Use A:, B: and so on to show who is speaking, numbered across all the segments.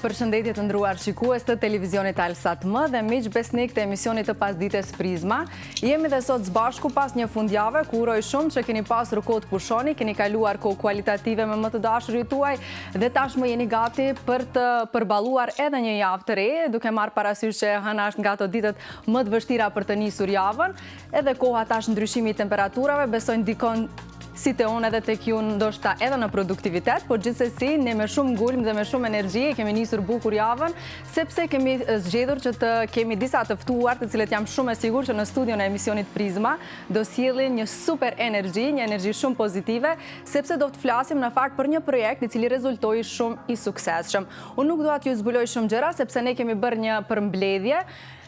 A: Përshëndetje të nderuar shikues të televizionit Alsat M dhe miq besnik të emisionit të pasdites Prizma. Jemi dhe sot së bashku pas një fundjave ku uroj shumë që keni pasur kohë të pushoni, keni kaluar kohë kualitative me më të dashurit tuaj dhe tashmë jeni gati për të përballuar edhe një javë të re, duke marrë parasysh që e hëna është nga ato ditët më të vështira për të nisur javën. Edhe koha tash ndryshimi i temperaturave besoj ndikon si te unë edhe tek ju ndoshta edhe në produktivitet, por gjithsesi ne me shumë ngulm dhe me shumë energji e kemi nisur bukur javën, sepse kemi zgjedhur që të kemi disa të ftuar, të cilët jam shumë e sigurt që në studion e emisionit Prizma do sjellin një super energji, një energji shumë pozitive, sepse do të flasim në fakt për një projekt i cili rezultoi shumë i suksesshëm. Unë nuk dua t'ju zbuloj shumë gjëra, sepse ne kemi bërë një përmbledhje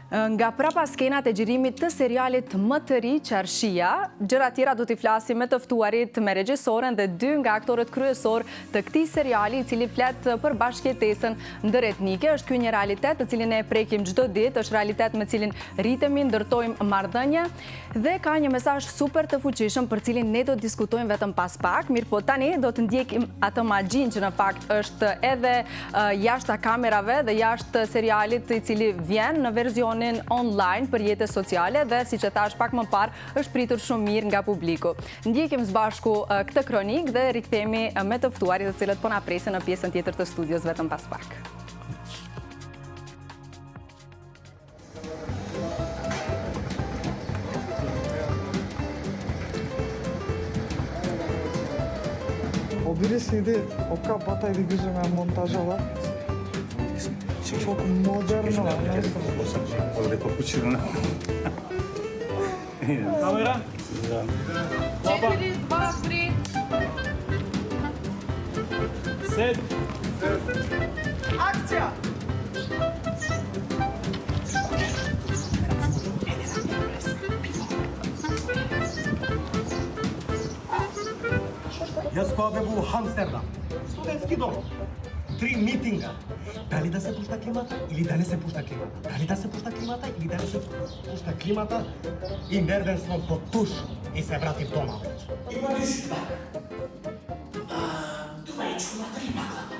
A: Nga prapaskenat e xhirimit të serialit më të ri Çarshia, gjëra tjera do t'i flasim me të ftuarit, me regjisoren dhe dy nga aktorët kryesorë të këtij seriali i cili flet për bashkëjetesën ndëretnike. Është ky një realitet të cilin ne e prekim çdo ditë, është realitet me cilin rritemi, ndërtojmë marrëdhënie dhe ka një mesazh super të fuqishëm për cilin ne do të diskutojmë vetëm pas pak, mirëpo tani do të ndjekim atë magjinë që në fakt është edhe jashtë kamerave dhe jashtë serialit i cili vjen në versionin online për rrjete sociale dhe siç e thashë pak më parë është pritur shumë mirë nga publiku. Ndjekim së bashku këtë kronikë dhe rikthehemi me të ftuarit të cilët po na presin në pjesën tjetër të studios vetëm pas pak.
B: O birisiydi o kapataydı gözüme montaja da. Çok modern olan.
C: Kamera?
A: 4, 2, 3.
C: Set.
B: Akcja!
D: Јас кога бев во Амстердам, студентски дом, три митинга. Дали да се пушта климата или да не се пушта климата? Дали да се пушта климата или да не се пушта климата? И нервен слом по туш и се вратив дома.
E: Има ли си пак? Дубай çikolatalı baklava.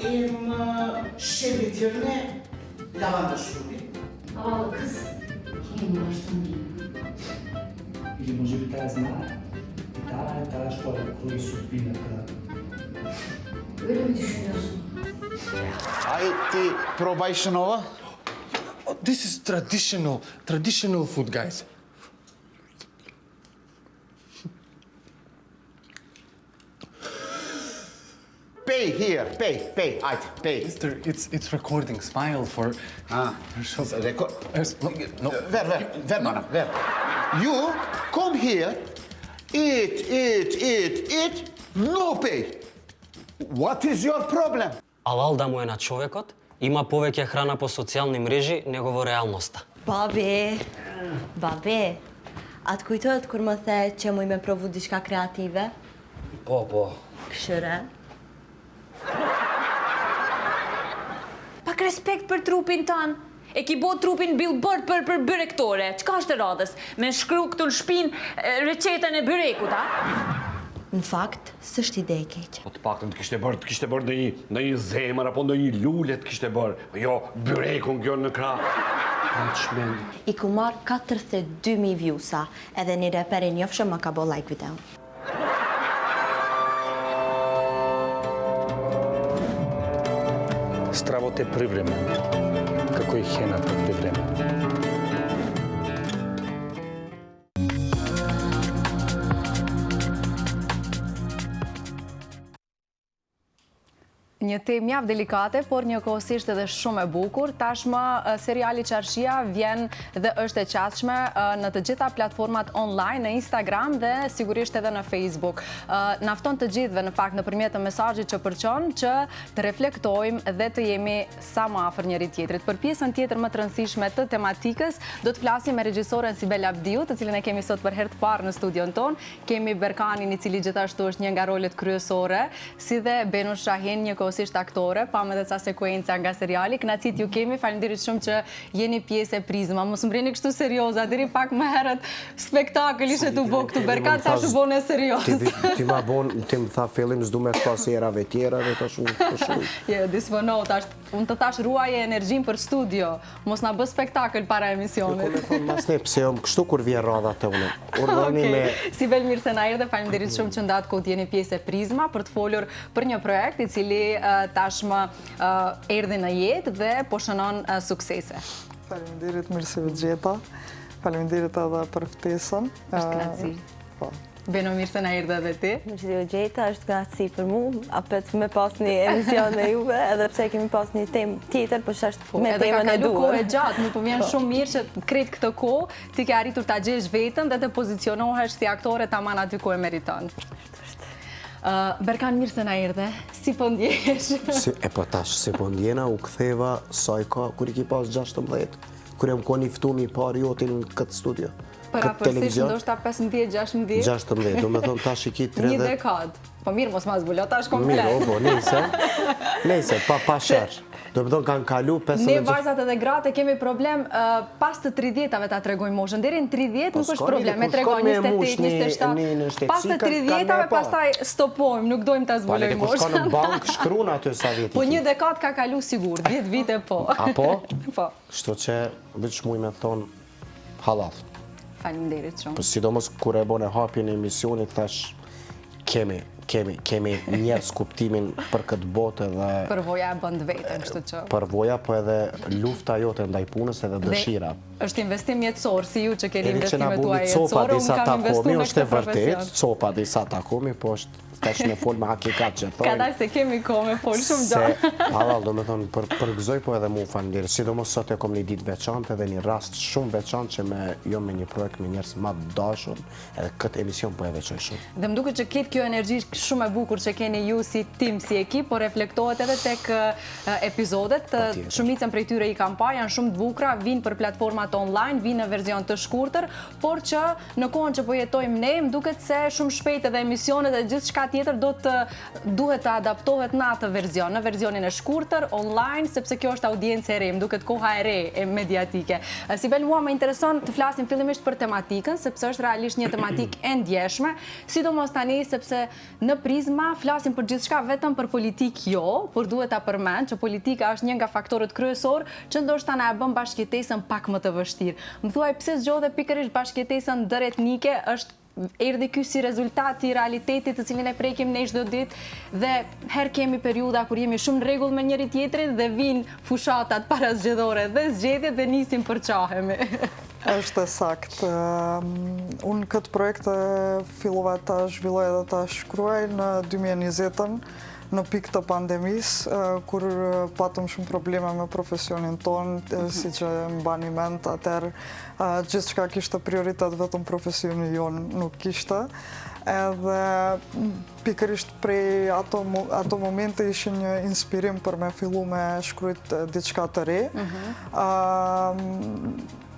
E: Em şerbet yerine lavanta şurubu.
F: Havalı kız. Kimin uğraştığını bilmiyor.
G: Или може би тая знае. И тая е тая, що я крои судбината.
F: Öyle mi düşünüyorsun?
H: Aj ti probaj ova.
I: Oh, this is traditional, traditional food, guys.
H: Pay here, pay, pay, ajde, pay.
I: Mister, it's it's recording. Smile for.
H: Ah, Record.
I: Yes, no, no.
H: Ver, ver, ver bana, ver. You come here, eat, eat, eat, eat, no pay. What is your problem?
J: Алал да му е на човекот, има повеќе храна по социјални мрежи него во реалноста.
K: Babi, babi, a të kujtohet kur më the që muj me provu diçka kreative?
J: Po, po.
K: Këshyre.
L: Pak respekt për trupin tënd. E ki bo trupin billboard për për byrektore. Çka është e radhës? Me shkru këtu në shpinë e, recetën e byrekut, a?
K: Në fakt, s'është ide e keqe.
M: Po të paktën të kishte bërë, të kishte bërë ndonjë ndonjë zemër apo ndonjë lule të kishte bërë. Po Jo, byrekun kjo në krah. Po të shmend.
K: I ku marr 42.000 viewsa, edhe një reper i njofshëm ma ka bo like video.
G: Стравот е привремен, како и хената привремена.
A: Një temë mjaft delikate, por njëkohësisht edhe shumë e bukur. Tashmë seriali Çarshia vjen dhe është e qasshme në të gjitha platformat online, në Instagram dhe sigurisht edhe në Facebook. Na fton të gjithëve në fakt nëpërmjet të mesazhit që përçon që të reflektojmë dhe të jemi sa më afër njëri tjetrit. Për pjesën tjetër më të rëndësishme të tematikës, do të flasim me regjisoren Sibel Abdiu, të cilën e kemi sot për herë të parë në studion tonë. Kemi Berkanin, i cili gjithashtu është një nga rolet kryesore, si dhe Benush Shahin, njëkohësisht. njëkohësisht aktore, pamë edhe ca sekuenca nga seriali. Kënaqësi t'ju kemi, faleminderit shumë që jeni pjesë e Prizma. Mos më rrini kështu serioza, deri pak më herët spektakël ishe tu bo këtu Berkan, tash u bone serioz.
C: Ti ma bon, ti më tha fillim s'du me të pas erave tjera dhe tash u
A: shumë. Jo, dispono, tash unë të thash ruaje energjinë për studio. Mos na bë spektakël para emisionit.
C: Nuk me thonë mas ne, pse jom kështu kur vjen radha te unë. Urdhëroni me...
A: Sibel, mirë se na erdhe, faleminderit shumë që ndatë kohë të jeni pjesë e Prizma për të folur për një projekt i cili tashmë erdhi në jetë dhe po shënon suksese.
B: Faleminderit, mirë se ju gjeta. Faleminderit edhe për ftesën.
A: Është kënaqësi. Po. Beno, mirë se na erdhe edhe ti.
K: Mirë se ju gjeta, është kënaqësi për mu, apet me pas një emision me juve, edhe pse kemi pas një temë tjetër, po që është po, me temën e duhur.
A: Edhe ka kalu kohë e gjatë, më po vjen po. shumë mirë që krejt këtë kohë, ti ke arritur ta gjesh veten dhe të pozicionohesh si aktore taman aty ku e meriton. Berkan, mirë se na erdhe, si po ndjehesh?
C: Si, e po tash, si po ndjena, u ktheva sa i ka, kur i ki pas 16, kur jam kon i ftumi i parë joti në këtë studio.
A: Përafërsisht ndoshta 15,
C: 16. 16, do me thonë tash i ki 30...
A: Një dekadë. Po mirë, mos ma zbulo tash komplet.
C: Mirë, o po, nejse. Nejse, pa, pa sherr. Do me thonë kanë kalu
A: 15... Ne vajzat edhe gratë kemi problem pas të 30-ave ta tregojmë moshën. Deri në 30 po, nuk është problem, e tregojmë 28, 27. Pas të 30-ave pastaj stopojmë, nuk dojmë ta zbulojmë
C: moshën. Po, kush ka në bankë shkrun aty sa vjet
A: i ki. Po një dekadë ka kalu sigur, 10 vite po.
C: Apo?
A: Po.
C: Kështu që, veç muj me thonë, Hallall.
A: Faleminderit
C: shumë. Po sidomos kur e bone hapjen e emisionit thash kemi kemi kemi njerëz kuptimin për këtë botë
A: dhe përvoja e bën të vetën, kështu
C: që. Përvoja, po edhe lufta jote ndaj punës edhe dëshira.
A: Është investim jetësor, si ju që keni investimet tuaja jetësore, unë kam investu në këtë
C: profesion. Copa disa takomi, po është Tash me fol me hakikat që
A: thonë. Kadalë se kemi kohë me fol shumë
C: gjatë. Se, hallall, do me thonë, për, përgëzoj po edhe mu faleminderit. Sidomos sot e kom një ditë veçantë edhe një rast shumë veçantë që me jo me një projekt me njerëz ma të dashur, edhe këtë emision po e veçoj
A: shumë. Dhe më duket që këtë kjo energji shumë e bukur që keni ju si tim, si ekip, po reflektohet edhe tek epizodet, shumicën prej tyre i kam pa, janë shumë të bukura, vijnë për platformat online, vijnë në verzion të shkurtër, por që në kohën që po jetojmë ne, më duket se shumë shpejt edhe emisionet dhe gjithçka tjetër do të duhet të adaptohet në atë verzion, në verzionin e shkurtër, online, sepse kjo është audiencë e re, më duket koha e re e mediatike. Sibel, mua më intereson të flasim fillimisht për tematikën, sepse është realisht një tematikë e ndjeshme, sidomos tani sepse Në Prizma flasim për gjithçka vetëm për politikë jo, por duhet ta përmend që politika është një nga faktorët kryesorë që ndoshta na e bën bashkëjetesën pak më të vështirë. Më thuaj pse zgjodhe pikërisht bashkëjetesën ndëretnike, është erdhi ky si rezultat i realitetit të cilin e prekim ne çdo ditë dhe herë kemi periudha kur jemi shumë në rregull me njëri tjetrin dhe vijnë fushatat parazgjedhore dhe zgjedhjet dhe nisim përçahemi.
B: Është e saktë. Unë këtë projekt e fillova ta zhvilloj edhe ta shkruaj në 2020-ën, në pikë të pandemisë, kur patëm shumë probleme me profesionin tonë, mhm. siç e mbani mend, atëherë gjithçka kishte prioritet vetëm profesioni jonë nuk kishte. Edhe pikërisht prej ato, ato momente ishin një inspirim për me fillu me shkrujt diçka të re. Mm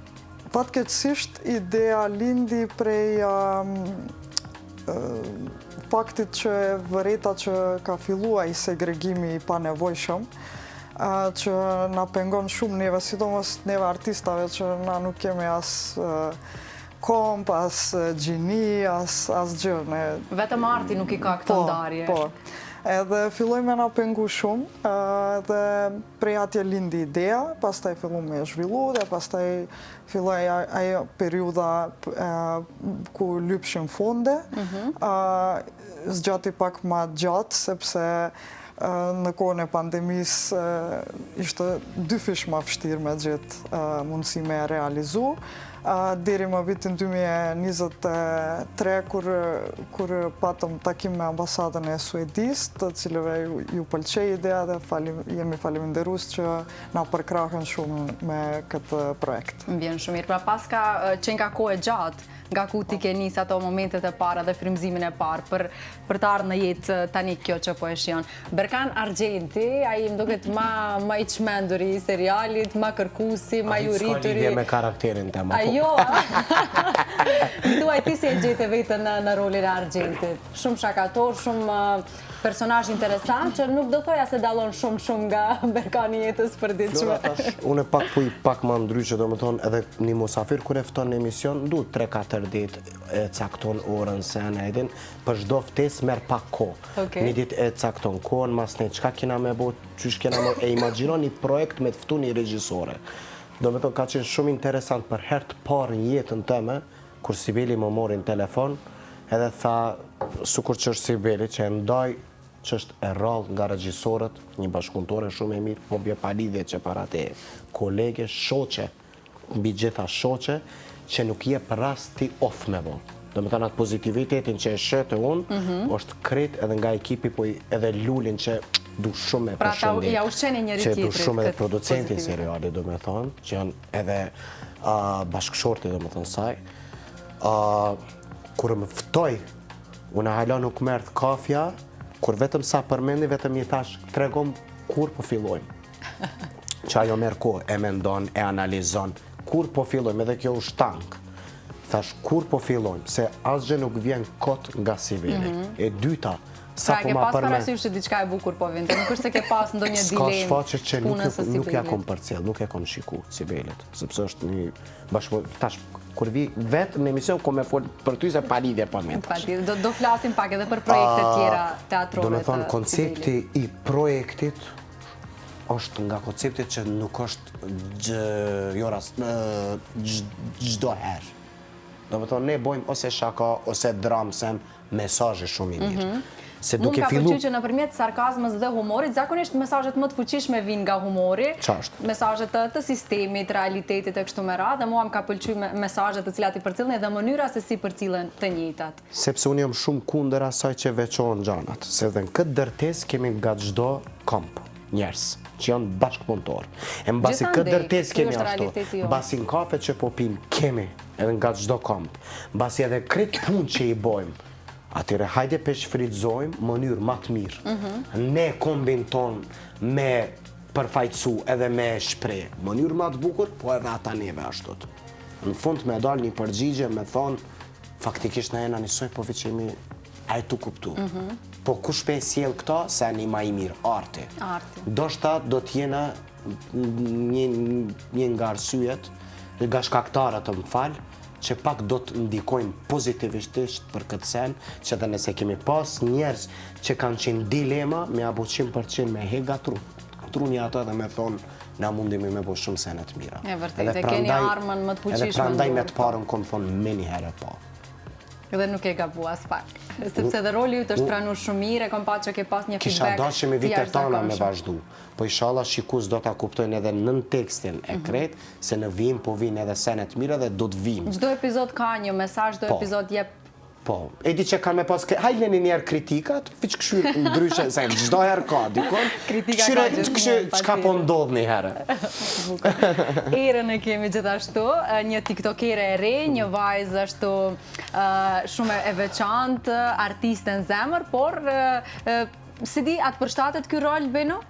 B: Fatkeqësisht, ideja lindi prej faktit që e vërejta që ka fillu ai segregimi i panevojshëm, që na pengon shumë neve, sidomos neve artistave që na nuk kemi as komb, as gjini, as asgjë.
A: Ne... Vetëm arti nuk i ka këto po, ndarje.
B: Po, Edhe filloi me na pengu shumë, edhe prej atje lindi ideja, pastaj fillu me zhvillu dhe pastaj filloi ajo periudha ku lypshim fonde. Mhm. Zgjati pak ma gjatë, sepse në kohën e pandemisë ishte dyfish ma vështirë me gjetë mundësi me realizu. Deri më vitin 2023, kur, kur patëm takim me ambasadën e Suedisë, të cilëve ju, ju pëlqej ideja dhe falim, jemi faleminderues që na përkrahën shumë me këtë
A: projekt. Më vjen shumë mirë. Pra paska qenka kohë e gjatë nga ku ti ke nis ato momentet e para dhe frymëzimin e parë për për të ardhur në jetë tani kjo që po e shijon. Berkan Argjenti, ai më duket ma ma i çmenduri i serialit, ma kërkuesi, ma i
C: urituri. Ai s'ka lidhje me karakterin tem, apo?
A: Jo, thuaj ti si e gjete veten në, në rolin e Argjentit. Shumë shakator, shumë personazh interesant, që nuk do thoja se dallon shumë shumë nga Berkani i jetës përditshme.
C: Flora, tash, unë pak po i pak ma ndryshe, do më thonë, edhe një musafir kur e fton në emision, du 3-4 ditë e cakton orën sene, e din, për çdo ftesë merr pak kohë.
A: Okej.
C: Një ditë e cakton kohën, mas ne çka kena me bo, qysh kena me, e imagjino një projekt me të ftu një regjisore. Do me thonë, ka qenë shumë interesant për herë të parë në jetën teme, kur Sibeli më mori në telefon, edhe tha, sukur që është Sibeli, që e ndaj që është e rrallë nga regjisorët, një bashkëpunëtore shumë e mirë, po vje pa lidhje që para te, kolege, shoqe, mbi gjitha shoqe, që nuk jep rast ti off me bo. Do me thënë atë pozitivitetin që e sheh te unë,
A: Mhm.
C: është krejt edhe nga ekipi, po edhe Lulin që du shumë e
A: Pra, ta
C: përshëndet.
A: ja ushqeni njëri
C: Që du
A: tjetrit
C: shumë edhe
A: këtë
C: producentin
A: pozitivitet.
C: serialit, do me thonë, që janë edhe uh, bashkëshorti, do me thonë, saj. Uh, kur më ftoj, unë hala nuk më erdh kafja, kur vetëm sa përmendi, vetëm i thash, tregom kur po fillojmë. Që ajo merr kohë, e mendon, e analizon, kur po fillojmë, edhe kjo u shtang. Thash, kur po fillojmë, se asgjë nuk vjen kot nga Sibeli.
A: Mhm.
C: E dyta, sa
A: Pra,
C: po
A: ke
C: ma
A: pas
C: përmend,
A: parasysh që diçka e bukur po vinte, nuk është se ke pas ndonjë
C: S'ka
A: dilemë
C: shfaqe që nuk,
A: punës së
C: nuk ja
A: Sibelit.
C: kom përcjell, nuk e kom shiku Sibelit, sepse është një bashkë tash kur vi vetë në emision kom me fol për ty se pa lidhje po me
A: Pa lidhje, do, do flasim pak edhe për projekte tjera teatrore
C: Do me thonë,
A: të
C: koncepti
A: Sibelit.
C: i projektit është nga konceptit që nuk është gjë, jo rast, ë, çdo herë. Do me thonë, ne bojmë ose shaka, ose dramë, sen, mesazhi shumë i mirë.
A: Mhm.
C: Se
A: Mu
C: duke
A: më ka
C: fillu...
A: pëlqyer që nëpërmjet sarkazmës dhe humorit, zakonisht mesazhet më të fuqishme vijnë nga humori.
C: Qashtu.
A: Mesazhet të, të sistemit, realitetit e kështu me radhë, dhe mua më ka pëlqyer me, mesazhet të cilat i përcillni dhe mënyra se si përcillen të njëjtat.
C: Sepse unë jam shumë kundër asaj që veçohen gjanat, se edhe në këtë dërtesë kemi nga çdo komb njerëz që janë bashkëpunëtor. E mbasi këtë
A: Gjithandej,
C: dërtesë
A: ky
C: kemi
A: është
C: ashtu,
A: realiteti jonë.
C: mbasi në kafe që po pim kemi edhe nga çdo komb, mbasi edhe krejt punë që i bojmë, atyre hajde pe shfrytëzojmë mënyrë ma të mirë.
A: Mhm.
C: Ne kombin ton me përfaqësu edhe me shpreh mënyrë ma të bukur, po edhe ata neve ashtu. Në fund me dal një përgjigje me thonë, faktikisht na jena njësoj, po veç jemi a e tu kuptu.
A: Mhm.
C: Po kush pe sjell këto, se një ma i mirë, arti.
A: Arti.
C: Ndoshta do t'jena një, një nga arsyet, nga shkaktarët të më falë, që pak do të ndikojmë pozitivisht për këtë sen, që dhe nëse kemi pas njerëz që kanë qenë dilema, me apo 100% me hega tru, truni ato edhe me thonë, na mundemi me bo shumë sene të mira.
A: E vërtetë,
C: Edhe
A: e keni
C: prandaj-
A: armën më të fuqishme
C: Edhe prandaj
A: në
C: me
A: dorë,
C: të parën kom thonë me një herë po.
A: Dhe nuk e gabu as pak. Sepse edhe roli yt është pranu shumë mirë, e kom pa që ke pas një
C: Kisha
A: feedback
C: dashë që me
A: të
C: vite tana me
A: jashtëzakonshëm.
C: vazhdu. Po inshallah shikus do ta kuptojnë edhe nën tekstin e
A: Mhm.
C: krejt, se në vim po vinë edhe sene të mira dhe do të vim.
A: Çdo epizod ka një mesazh, çdo
C: Po.
A: epizod jep
C: Po, e di që kanë me pas... Hajde leni njerë kritikat, veç këshyr ndryshe, se çdo herë ka, dikon.
A: Kritika ka
C: Këshyre-
A: gjithmonë,
C: këshyr çka po
A: patjetër.
C: ndodh një herë.
A: Erën e kemi gjithashtu, e, një tiktokere e re, një vajzë ashtu e, shumë e veçantë, artiste në zemër, por e, e, si di, atë përshtatet ky rol, Beno?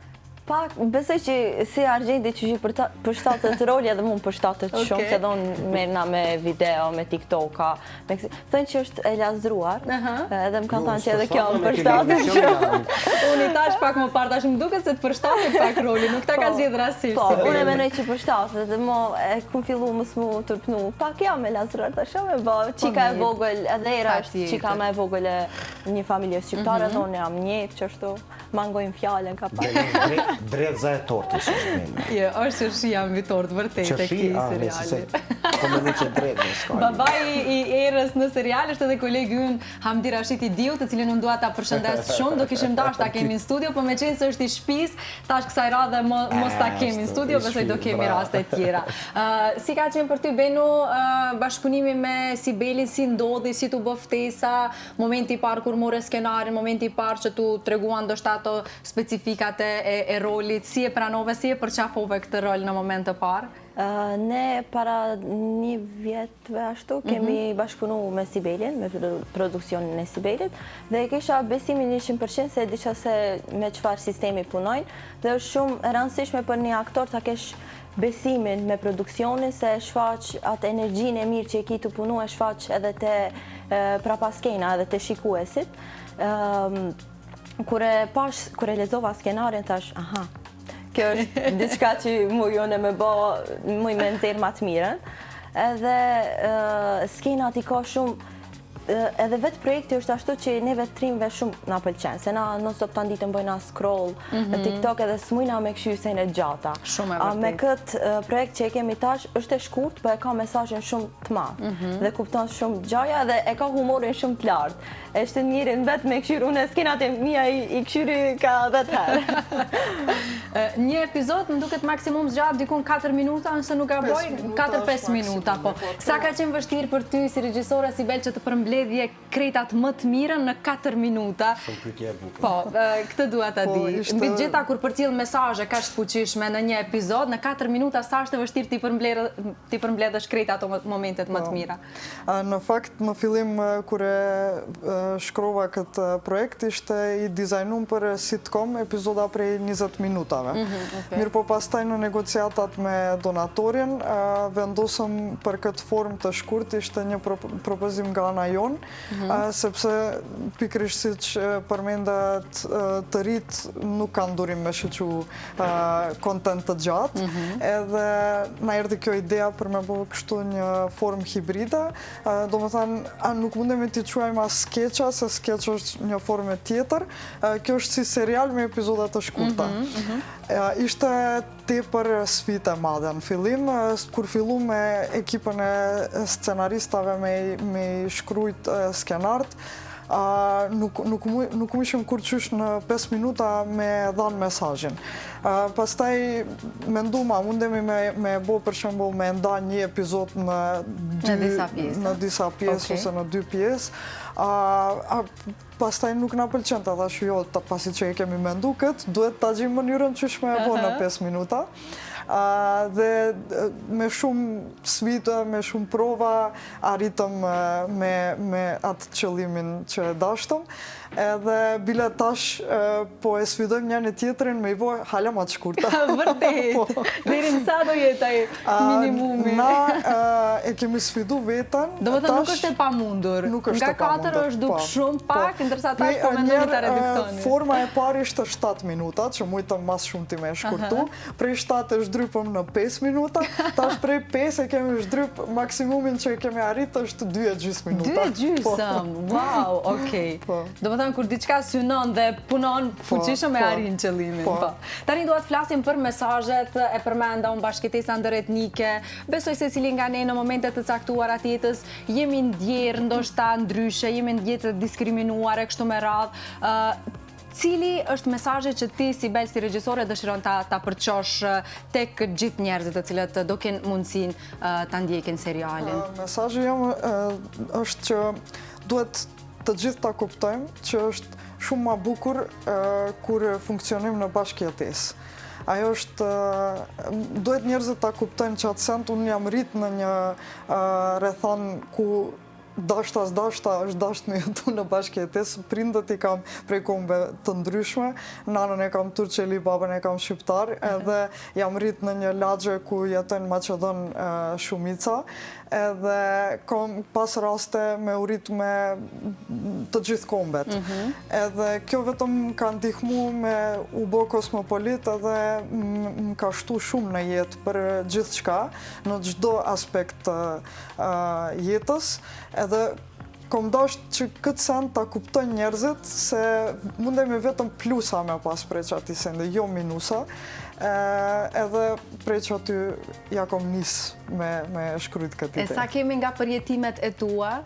K: Pak, besoj që si Argjenti që që përshtatet roli edhe mu më përshtatet shumë,
A: Okej.
K: se dhe unë merrna me video, me TikToka, me kësi. Thënë që është e lazdruar, edhe më kanë thënë që edhe kjo më përshtatet shumë.
A: Unë i tash pak më parë, tash më duket se të përshtatet pak roli, nuk ta ka
K: Po.
A: zgjedh rastisht.
K: Po,
A: si
K: unë e
A: Beno.
K: menoj që përshtatet, dhe mo e kum fillu mos mu turpnu. Pak jam e lazdruar tash e bë, çika e
A: mirë.
K: vogël, edhe era është
A: Patjetër.
K: çika më e vogël e një familje shqiptare,
A: Mhm.
K: dhe unë jam njëjtë që ashtu ma ngojnë fjalën ka pak.
C: Dredhza e tortës është Beno.
A: Jo, është qërshia mbi tortë, vërtet, e
C: Qërshi,
A: këtij
C: a, nëse se,
A: seriali.
C: po më që dredhë, s'ka.
A: Babai i Erës në serial është edhe kolegu ynë Hamdi Rashiti Diu, të cilin unë dua ta përshëndes shumë, do kishim dashur ta kemi në studio, po meqenëse është i shtëpisë, tash kësaj radhe mos ta kemi në studio, besoj do kemi raste tjera. Ë, si ka qenë për ty Benu ë, bashkëpunimi me Sibelin, si ndodhi, si t'u bë ftesa, momenti i parë kur more skenarin, momenti i parë që tu treguan ndoshta ato specifikat e, e, e rolit, si e pranove, si e përqafove këtë rol në moment të parë?
K: Ne para një vjetëve ashtu mhm. kemi bashkëpunu me Sibelin, me produksionin e Sibelit, dhe e kisha besimin 100% se e disha se me çfarë sistemi punojnë, dhe është shumë e rëndësishme për një aktor ta kesh besimin me produksionin, se e shfaq atë energjinë e mirë që e ki tu punu, e shfaq edhe te prapaskena, edhe te shikuesit. Kur e pash, kur e lexova skenarin, thash, aha, kjo është diçka që muj unë me bo, muj me nxjerr ma të mirën. Edhe skenat i ka shumë, edhe vetë projekti është ashtu që neve të rinjve shumë na pëlqen, se na non stop tanë ditën bojna scroll në mhm. TikTok edhe s'mujna me kqyr sene gjata.
A: Shumë e vërtetë.
K: Me këtë projekt që e kemi tash, është e shkurt, po e ka mesazhin shumë të madh. Mhm. Dhe kupton shumë gjaja dhe e ka humorin shumë të lartë. E shtin njerin vetë me kqyr, unë skenat e mia i kqyri ka 10 herë.
A: Një epizod më duket maksimum zgjat dikun 4 minuta, nëse nuk gaboj, 4-5 minuta, po. po. Sa ka qenë vështirë për ty si regjisore Sibel që të përmbledhje krejt atë më të mirën në 4 minuta?
C: Shumë pyetje e bukur.
A: Po, këtë dua ta po, di. Mbi të gjitha kur përcjell mesazhe kaq të fuqishme në një epizod, në 4 minuta sa është e vështirë t'i përmbledhësh krejt ato momentet më të po. mira?
B: Në fakt, në fillim kur e shkrova këtë projekt, ishte i dizajnum për sitcom epizoda prej 20 minutave. Mhm, Mirëpo pastaj në negociatat me donatorin, vendosëm për këtë formë të shkurt, ishte një propozim nga ana jonë, mhm. sepse pikërisht siç përmendet të rinjtë nuk kanë durim me shiqu content të gjatë, mhm. edhe na erdhi kjo idea për me bo kështu një formë hibride, domethënë, a nuk mundemi t'i quajmë as skeqa, se skeq është një formë tjetër, kjo është si serial me epizoda të shkurta. Mhm, mhm. Ishte tepër sfidë e madhe në fillim, kur fillum me ekipën e scenaristave me, me shkrujt skenart, nuk, nuk, nuk mujshim kurqysh në 5 minuta me dhanë mesazhin. Pastaj mendum a mundemi me, me bo për shembull me nda një epizod në, dy,
A: në disa pjesë,
B: në disa pjesë okay. ose në dy pjesë. A, a, pastaj nuk na pëlqente, thash jo, ta, pasi që e kemi mendu këtë, duhet ta gjejmë mënyrën qysh me e bo në 5 minuta. A, dhe me shumë sfida, me shumë prova, arritëm me, me atë qëllimin që e dashtëm. Edhe bile tash po e sfidojmë njëni tjetrin me i bo hala ma të shkurta.
A: Vërtet? Po. Deri në sa do jetë ai minimumi?
B: Na e kemi sfidu veten.
A: Domethënë nuk është e pamundur.
B: Nuk është e pamundur.
A: Nga 4 është duk po. shumë po. pak, ndërsa tash po mendoni ta reduktoni.
B: Forma e parë ishte 7 minuta, që mujtëm ma s'shumti me shkurtu. Prej 7 e zhdrypëm në 5 minuta, tash prej 5 e kemi zhdryp maksimumin që e kemi arrit është 2 e gjysë minuta.
A: 2 e gjysëm, po. wow, okej. Po. Domethënë, kur diçka synon dhe punon po, fuqishëm e arrin qëllimin. Po. Tani dua të flasim për mesazhet e përmenda unë bashkëjetesa ndëretnike. Besoj secili nga ne në momente të caktuara të jetës jemi ndjerë ndoshta ndryshe, jemi ndjerë të diskriminuar e kështu me radhë. Cili është mesazhi që ti Sibel si regjisore dëshiron ta ta përçosh tek gjithë njerëzit të cilët do kenë mundësinë ta ndjekin
B: serialin? Mesazhi jem është që duhet të gjithë ta kuptojmë që është shumë ma bukur kur funksionojmë në bashkëjetesë. Ajo është, duhet njerëzit ta kuptojnë që atë send, unë jam rritë në një rrethanë ku dashta s'dashta është dasht me jetu në bashkëjetesë, prindët i kam prej kombe të ndryshme, nanën e kam turqeli, babën e kam shqiptar, edhe jam rrit në një lagje ku jetojnë maqedon shumica, edhe kom pas raste me u rrit me të gjithë kombet. Mhm. Edhe kjo vetëm më ka ndihmu me u bo kosmopolit edhe më ka shtu shumë në jetë për gjithçka, në çdo aspekt të jetës, edhe kom dasht që këtë send ta kuptojnë njerëzit se mundemi vetëm plusa me pas prej qatij sendi, jo minusa, edhe prej qaty ja kom nis me, me shkrujt këtë
A: ide. E sa kemi nga përjetimet e tua?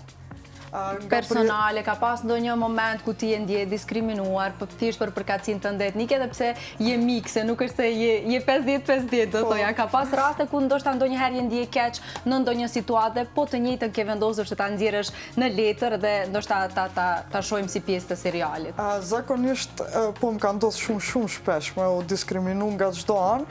A: Personale, ka pas ndonjë moment ku ti je ndje diskriminuar, për thjesht për përkatësinë tënde etnike edhe pse je mikse, nuk është se je je 50-50, do po. thoja, ka pas raste ku ndoshta ndonjëherë je ndje keq në ndonjë situatë dhe po të njëjtën ke vendosur që ta nxjerrësh në letër dhe ndoshta ta ta ta shohim si pjesë të
B: serialit. Zakonisht po më ka ndodhur shumë shumë shpesh me u diskriminu nga çdo anë,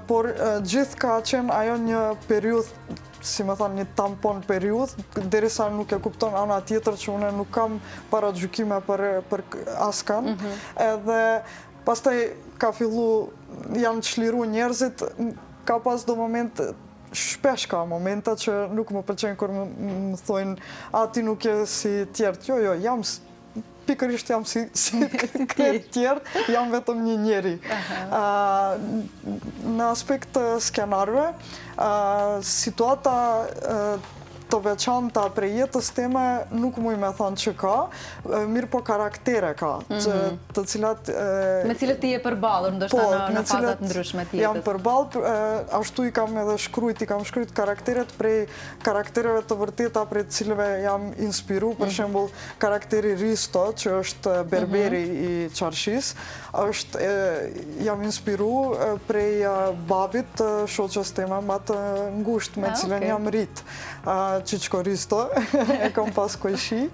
B: por gjithë ka qenë ajo një periudhë si me thanë, një tampon periudhë, derisa nuk e kupton ana tjetër që une nuk kam paragjykime për, për askan, mm -hmm. edhe pastaj ka fillu, janë çliru njerëzit, ka pas do moment, shpesh ka momente që nuk më pëlqen kur më, më thojnë, a ti nuk je si tjerët, jo, jo, jam pikërisht jam si, si krejt tjerët, jam vetëm një njeri. Në aspekt të skenarëve, situata të veçanta prej jetës teme nuk muj me thonë që ka, mirëpo karaktere ka, mhm. të cilat...
A: Me cilët ti je përballur, ndoshta po, në, në fazat ndryshme të jetës.
B: Jam përballë, ashtu i kam edhe shkrujt, i kam shkrujt karakteret prej karaktereve të vërteta prej të cilëve jam inspiru, për mhm. shembull karakteri Risto, që është berberi mhm. i çarshisë, është jam inspiru prej babit të shoqes teme ma të ngushtë me ah, cilën jam rrit, Qiqko Risto, e kam pas kojshi.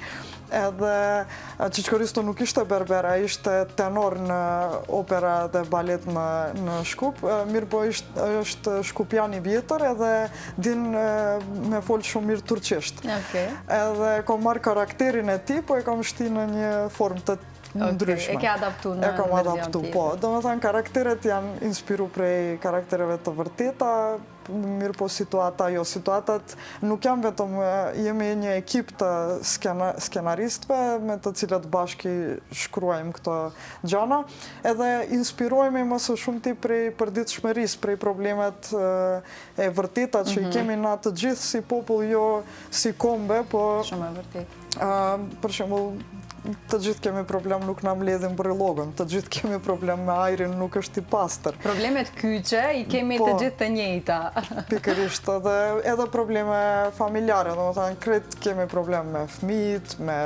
B: Edhe Qiqko Risto nuk ishte berber, ai ishte tenor në opera dhe balet në, në Shkup, mirëpo ishte, është shkupjan i vjetër edhe din me folë shumë mirë turqisht.
A: Okay.
B: Edhe kom marrë karakterin e tij, po e kam shti në një formë të ndryshme.
A: E ke adaptu në
B: E kam adaptu, po. Domethënë, karakteret janë inspiru prej karaktereve të vërteta, Mirëpo situata jo, situatat nuk janë vetëm, jemi një ekip të skenaristëve me të cilët bashkë i shkruajmë këto gjana, edhe inspirohemi më së shumti prej përditshmërisë, prej problemet e vërteta që i mhm. kemi na të gjithë si popull, jo si kombe, po
A: Shumë e vërtetë.
B: Për shembull, të gjithë kemi problem nuk na mbledhin bërllogën, të gjithë kemi problem me ajrin nuk është i pastër.
A: Problemet kyçe i kemi të po, gjithë të njëjta.
B: Pikërisht, edhe, edhe probleme familjare, domethënë, krejt kemi problem me fmijt, me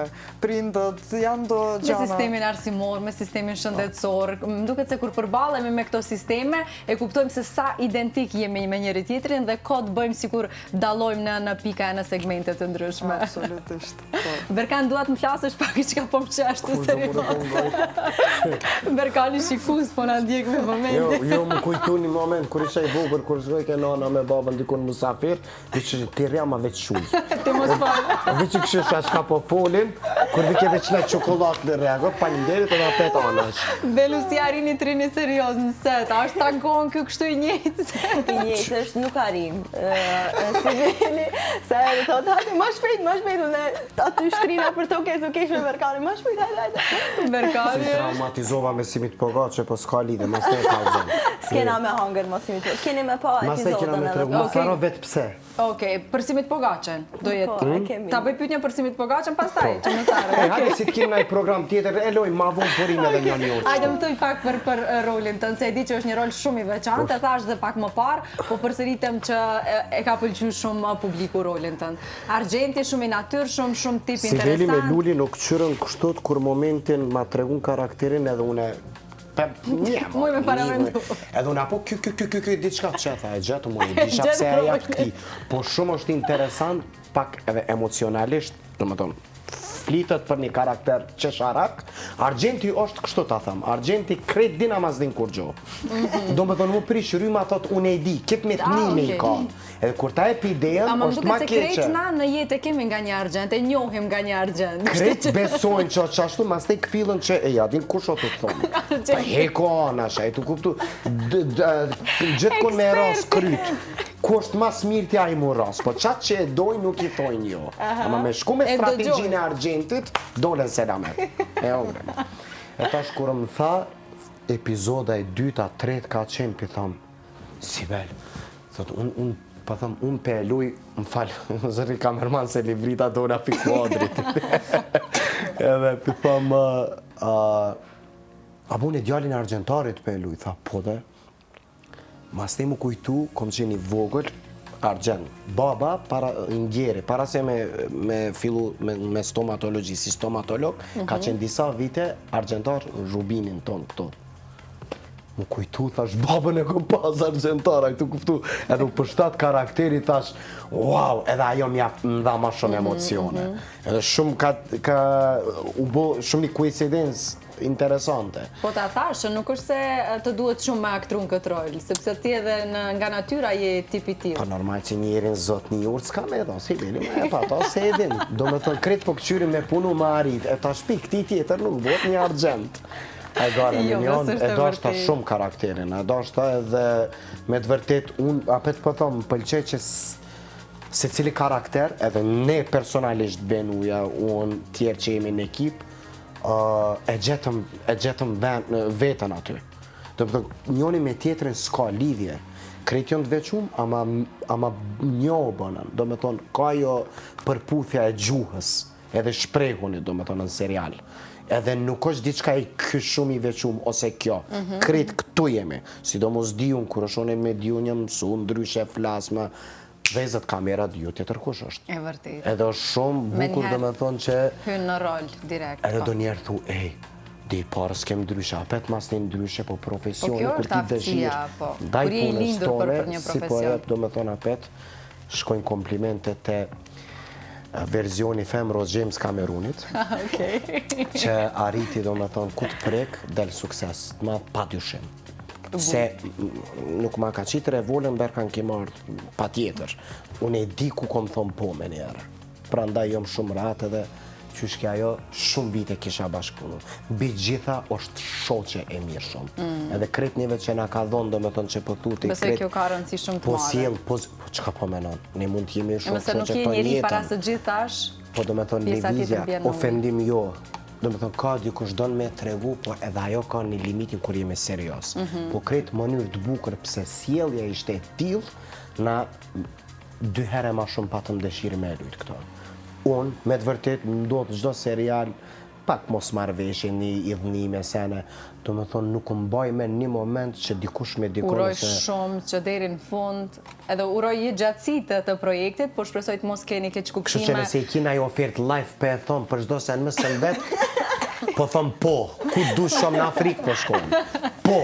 B: prindët, janë do
A: gjana. Me sistemin arsimor, me sistemin shëndetësor, më duket se kur përballemi me këto sisteme, e kuptojmë se sa identik jemi me njëri tjetrin dhe kot bëjmë sikur dallojmë në në pika e në segmente të ndryshme.
B: Absolutisht. Po.
A: Berkan, dua të më flasësh pak çka po më qesh ti serioz. Berkani shikus, po na ndjek me
C: vëmendje. Jo, jo, m'u kujtu një moment, kur isha i vogël, kur shkoj ke nana me babën dikun musafir, veç ti rri ama veç shuj.
A: Ti mos fol.
C: Veç i kqyrsha çka po folin, kur vike veç një çokollatë në rregull, faleminderit edhe apet anash.
A: Belu si arrini të rrini serioz në set, a është takon ky kështu i njëjtë?
K: I njëjtë është, nuk arrim. Sibeli, se edhe thotë, hajde, ma shpejt, ma shpejt, unë aty shtrina për toke, tu kesh me Berkanin, ma shpejt, hajde,
C: hajde. Berkani. Se traumatizova me simit pogaçe, po s'ka lidhje, mos të kallzon.
K: S'kena me hangër mos simit pogaçe. Keni me pa
C: epizodën edhe. Kena me tregu, mos harro vetë pse.
A: Okej, për simit pogaçen, do jetë. Po, e kemi. Ta bëj pyetjen për simit pogaçen pastaj,
C: po.
A: që mos harroj.
C: E, hajde si të kemi ndonjë program tjetër, e lojmë ma vonë purim edhe një një orë.
A: Hajde më thuj pak për për rolin tënd, se e di që është një rol shumë i veçantë, e thash dhe pak më parë, po përsëritem që e ka pëlqyer shumë publiku rolin tënd. Argjenti shumë i natyrshëm, shumë tip
C: interesant. Sibeli me Lulin u kqyrën kështu kur momentin ma tregun karakterin edhe une
A: Muj me paramendu.
C: Edhe unë apo ky ky ky ky ky diçka që tha e gjetëm unë, disha pse e jap këtij. Po shumë është interesant, pak edhe emocionalisht, domethënë flitet për një karakter qesharak, Argjenti është kështu ta them, Argjenti krejt din ama s'din kurgjo. Mm Domethënë mu prish rryma thot unë e di, këtë me të ah, i ka. Edhe kur ta jep idenë, është ma keqe.
A: Ama më duket se krejt na në jetë e kemi nga një argjent, e njohim nga një argjent.
C: Krejt besojnë që është ashtu, mas te kfillën që e ja, din kush o të thonë. Pa heko anash, e të kuptu, gjithkun me ras kryt. Ku është mas mirë ti ai mu ras, po qatë që e dojnë nuk i thojnë jo. Ama me shku me strategjinë e argjentit, dolen selamet. E ongre. E tash kur më tha, epizoda e dyta, tretë ka qenë, pi thom, Sibel, thot, unë, un, po thom, unë pe e luj, më fal, zëri kamerman se librita dola pi kuadrit. Edhe pi thom, uh, a bu unë djalin e argjentarit pe e luj, tha, po dhe, Mas te mu kujtu, kom qenë i vogël, Argjend. Baba, para, ndjeri, para se me, me fillu me, me stomatologji, si stomatolog, mm -hmm. ka mhm. qenë disa vite argjentar në Rubinin tonë këtu. M'u kujtu, thash, babën e kom pas argjentar, a je tu kuptu, edhe u përshtat karakteri, thash, wow, edhe ajo m'ja më dha ma shumë mhm, emocione. Mm -hmm. Edhe shumë ka, ka, u bo shumë një koincidencë interesante.
A: Po ta thash, që nuk është se të duhet shumë me aktru në këtë rol, sepse ti edhe në, nga natyra je tip i tillë.
C: Po normal që njerin zot një urë s'ka me dhonë, si beli me e pa to, se e din. Do me thonë, krejt po këqyrim me punu me arrit, e ta shpi këti tjetër nuk bot një argjent. E gara jo, një e dashta shumë karakterin, e dashta edhe me të vërtet, unë, apet po thom, më pëlqej që secili karakter, edhe ne personalisht Benuja, unë, tjerë që jemi në ekip, e gjetëm, e gjetëm veten aty. Do të thonë, njoni me tjetrin s'ka lidhje. Krejt janë të veçum, ama, ama një u bënën. Do me thonë, ka ajo përputhja e gjuhës, edhe shprehuni, do me thonë, në serial. Edhe nuk është diçka i ky shumë i veçum, ose kjo. Mm -hmm. Krejt këtu jemi. Sidomos Diun, kur është unë me Diun jam mësu, ndryshe flas më, Vezët kamerat jo tjetër kush
A: është. E vërtetë.
C: Edhe është shumë bukur do me thonë që...
A: Hyn në rol, direkt.
C: Edhe po. do njerë thu, ej, di parë s'kem ndryshe, apet mas një ndryshe, po profesioni, po
A: kur ti dëshirë, po. ndaj punës tone,
C: si po jep, do me thonë apet, shkojnë komplimente te versioni femros James Cameronit, që arriti, do me thonë, ku të prek, del sukses, ma pa dyshim. Se nuk ma ka qitë revolën Berkan Kimar pa tjetër. Unë e di ku kom thonë po me njerë. Prandaj jom shumë rahat edhe qysh ke ajo shumë vite kisha bashkëpunu. Mbi gjitha është shoqe e mirë shumë. Mm. Edhe krejt neve që na ka dhonë, do me thonë që po thu ti
A: krejt... Besoj kjo ka rëndësi shumë të
C: po madhe. Po sjell, po, po çka po menon? Ne mund të jemi shumë
A: shoqe të
C: jetën.
A: Nëse nuk je para së gjithash,
C: Po do me thonë lëvizja, ofendim jo, do me thonë ka dikush don me tregu, por edhe ajo ka një limitin kur jemi serios. Mm -hmm. Po krejt mënyrë të bukur pse sjellja ishte e tillë, na dy herë ma shumë patëm dëshirë me e lujt këto. Unë, me të vërtet, më ndodhë çdo serial, pak mosmarrëveshje, një idhnime, sene, do me thonë nuk më baj me një moment që dikush me dikon
A: Uroj shumë që deri në fund, edhe uroj jetëgjatësi të, të projektit, por shpresoj të mos keni keqkuptime.
C: Kështu që nëse i kina një ofertë live pe e thom për çdo sen më së vet, po thom po, ku du shumë në Afrikë po shkojmë. Po,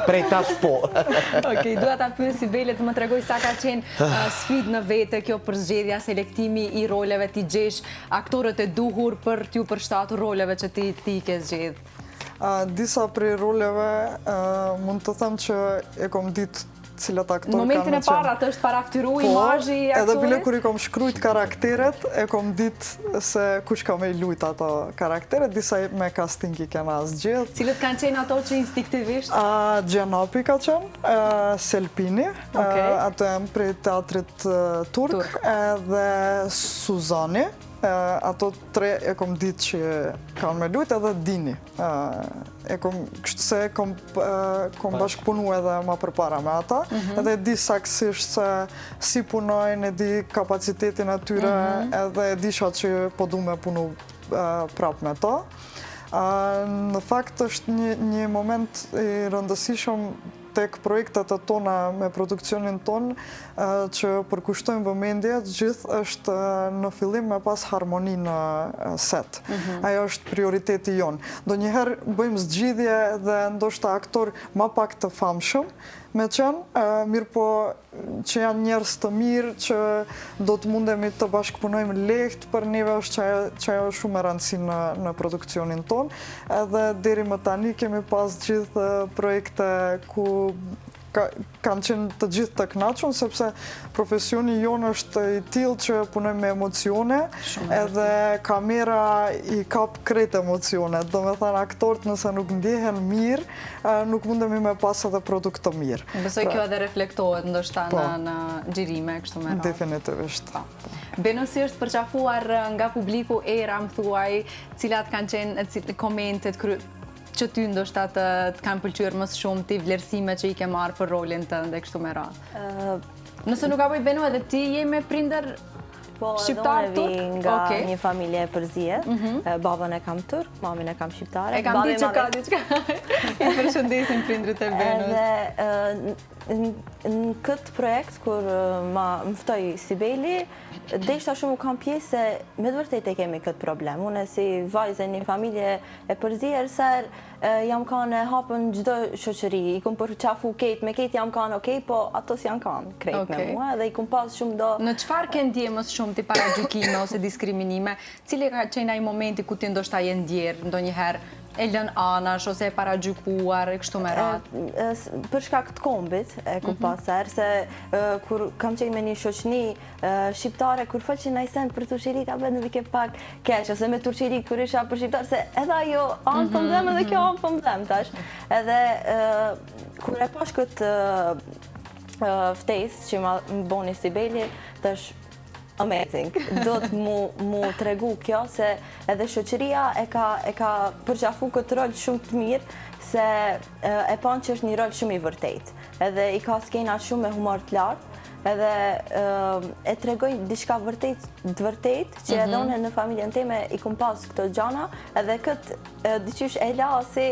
C: prej tash po.
A: Okej, dua ta pyes Sibelën të më tregoj sa ka qenë uh, sfidë në vete kjo përzgjedhja, selektimi i roleve t'i gjesh aktorët e duhur për t'ju përshtatur roleve që ti ti ke zgjedh.
B: Disa prej roleve mund të them që e kom ditë cilat aktorë
A: kanë me qenë. Në momentin e parë atë është paraftyru po, imazhi i aktorit?
B: Edhe bile kur i kom shkrujt karakteret, e kom ditë se kush ka me i lujt ato karakteret, disa me casting i kena zgjedh.
A: Cilët kanë qenë ato që instinktivisht?
B: Gjenapi ka qenë, Selpini, ato janë prej teatrit turk, edhe Suzani, ato tre e kom ditë që kanë me lujt edhe Dini. E kom, kështu se kom, kom bashkëpunu edhe ma përpara me ata, mhm. edhe e di saksisht se si punojnë, e di kapacitetin e tyre, mhm. edhe e disha që po du me punu prap me to. Në fakt është një, një moment i rëndësishëm tek projektet e tona me produksionin tonë që përkushtojmë vëmendje të gjithë është në fillim me pas harmoni në set. Mhm. Ajo është prioriteti jonë. Ndonjëherë bëjmë zgjidhje dhe ndoshta aktor ma pak të famshëm me qenë, mirëpo që janë njerëz të mirë, që do të mundemi të bashkëpunojmë lehtë, për neve është që ajo, që ajo është shumë e rëndësi në, në produksionin tonë. Edhe deri më tani kemi pas gjithë projekte ku ka, kanë qenë të gjithë të kënaqur sepse profesioni jonë është i tillë që punojmë me emocione, edhe kamera i kap krejt emocionet. Do me thënë aktorët nëse nuk ndjehen mirë, nuk mundemi me pas edhe produkt të
A: mirë. Besoj pra, kjo edhe reflektohet ndoshta po, në në xhirime kështu me
B: radhë. Definitivisht.
A: Po. Beno si është përqafuar nga publiku Era më thuaj, cilat kanë qenë komentet që ty ndoshta të, të kanë pëlqyer më së shumti, vlerësime që i ke marrë për rolin tënd e kështu me radhë. Nëse nuk gaboj Beno edhe ti je me prindër
K: Po, edhe unë vi nga një familje e përzier. Mhm. Babën e kam turk, mamin e kam shqiptare.
A: E kam di që ka diçka. I përshëndesim prindrit e Benos.
K: Edhe. Në këtë projekt, kur ma më ftoi Sibeli, deshta shumë u kanë pjesë se me të vërtetë e kemi këtë problem. Unë si vajzë e një familje e përzier, se jam kanë e hapun çdo shoqëri, i kom përqafu kejt, me kejt jam kanë okej, po ato s'janë kanë krejt me mua, dhe i kom pas shumë do...
A: Në çfarë ke ndje më së shumti paragjykime ose diskriminime? Cili ka qenë ai momenti ku ti ndoshta je ndjerë ndonjëherë e lënë anash ose e paragjykuar e kështu me
K: radhë? Për shkak të kombit, e kom mhm. pas herë, se kur kam qenë me një shoqni shqiptare, kur folshin naj sen për turqerit, a më vike pak keq, ose me turqeri kur isha për shqiptarë, se edhe ajo anë po më dhem, edhe kjo anë po më dhem tash. Edhe kur e pash këtë ftesë që ma boni Sibeli, tash Amazing. Do të mu, mu tregu kjo se edhe shoqëria e ka, e ka përqafu këtë rol shumë të mirë se e panë që është një rol shumë i vërtetë. Edhe i ka skena shumë me humor të lartë, edhe e tregojnë diçka vërtet të vërtetë që edhe mhm. unë në familjen teme i kom pas këto gjana, edhe këtë diqysh e la si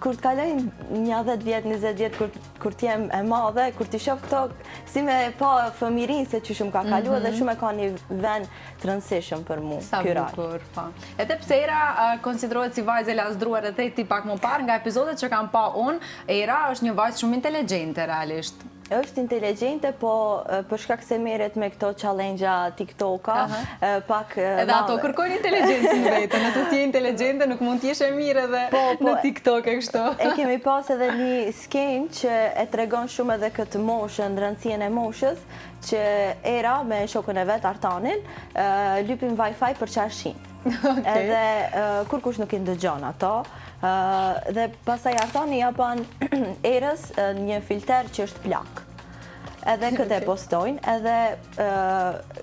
K: kur të kalojnë një 10 vjet, 20 vjet kur kur të jem e madhe, kur t'i shoh këto, si me pa fëmijërinë se qysh më ka kalu mm -hmm. edhe shumë e ka një vend të rëndësishëm për mu.
A: Sa bukur, po. Edhe pse Era konsiderohet si vajzë e lazdruar edhe ti pak më parë nga epizodet që kam pa unë, Era është një vajzë shumë inteligjente realisht.
K: Është inteligjente, po për shkak se merret me këto challenge-a TikTok-a, pak...
A: Edhe ato kërkojnë inteligjencë në vete, nëse s'je inteligjente nuk mund të jesh e mirë edhe po, po, në TikTok e kështu.
K: E kemi pas edhe një skenë që e tregon shumë edhe këtë moshën, rëndësinë e moshës, që Era me shokun e vet Artanin, lypin Wi-Fi për çarshinë. Edhe kurkush nuk i ndëgjon ato. Dhe pastaj Artani ja ban Erës një filter që është plak. Edhe këtë e postojnë, edhe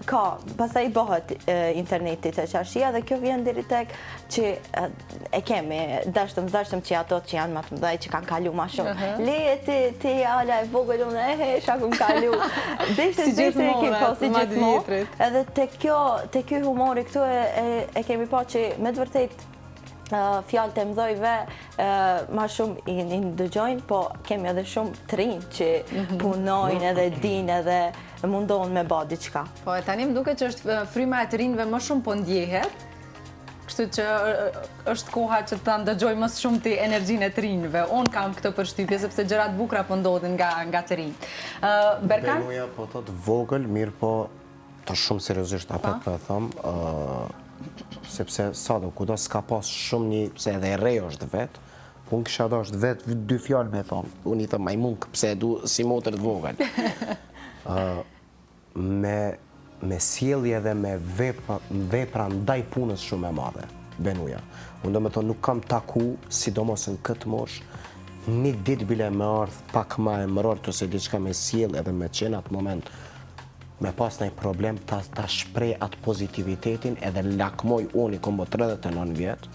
K: ka, pastaj i bëhet interneti te çarshia dhe kjo vjen deri tek që e kemi, dashtëm, dashtëm që ato që janë ma të mëdhaj, që kanë kalu ma shumë. Uh -huh. Leje ti, ti ala e vogël, unë e he, çka kum kalu. Deshte, si deshte e kemi, po, si gjithmonë. Edhe te kjo, te kjo humori këtu e, e, e kemi pa që me të vërtet fjalët e mëdhojve ma shumë i ndëgjojnë, po kemi edhe shumë të rinj që mhm. punojnë edhe dinë edhe mundohen me ba diçka.
A: Po, e tani më duket që është fryma e të rinjve më shumë po ndjehet, kështu që është koha që ta ndëgjoj më së shumti energjinë e të rinjve. Unë kam këtë përshtypje, sepse gjëra të bukura po ndodhin nga, nga të rinjtë.
C: Berkan? Benuja po thot vogël, mirë po të shumë seriozisht apet po e thom, sepse sado, kudo s'ka pas shumë një, pse edhe e re është vetë, po unë kisha dasht vetë dy fjalë me thonë, unë i thom majmun, pse e du si motër të vogël. me, me sjellje dhe me vepra, vepra ndaj punës shumë e madhe, Benuja. Unë do me thonë nuk kam taku, sidomos në këtë moshë, një ditë bile me ardhë pak ma e mrort ose diçka me sjell edhe me qenë atë moment me pas ndonjë problem ta, ta shpreh atë pozitivitetin edhe lakmoj unë i kom bo 39 vjet,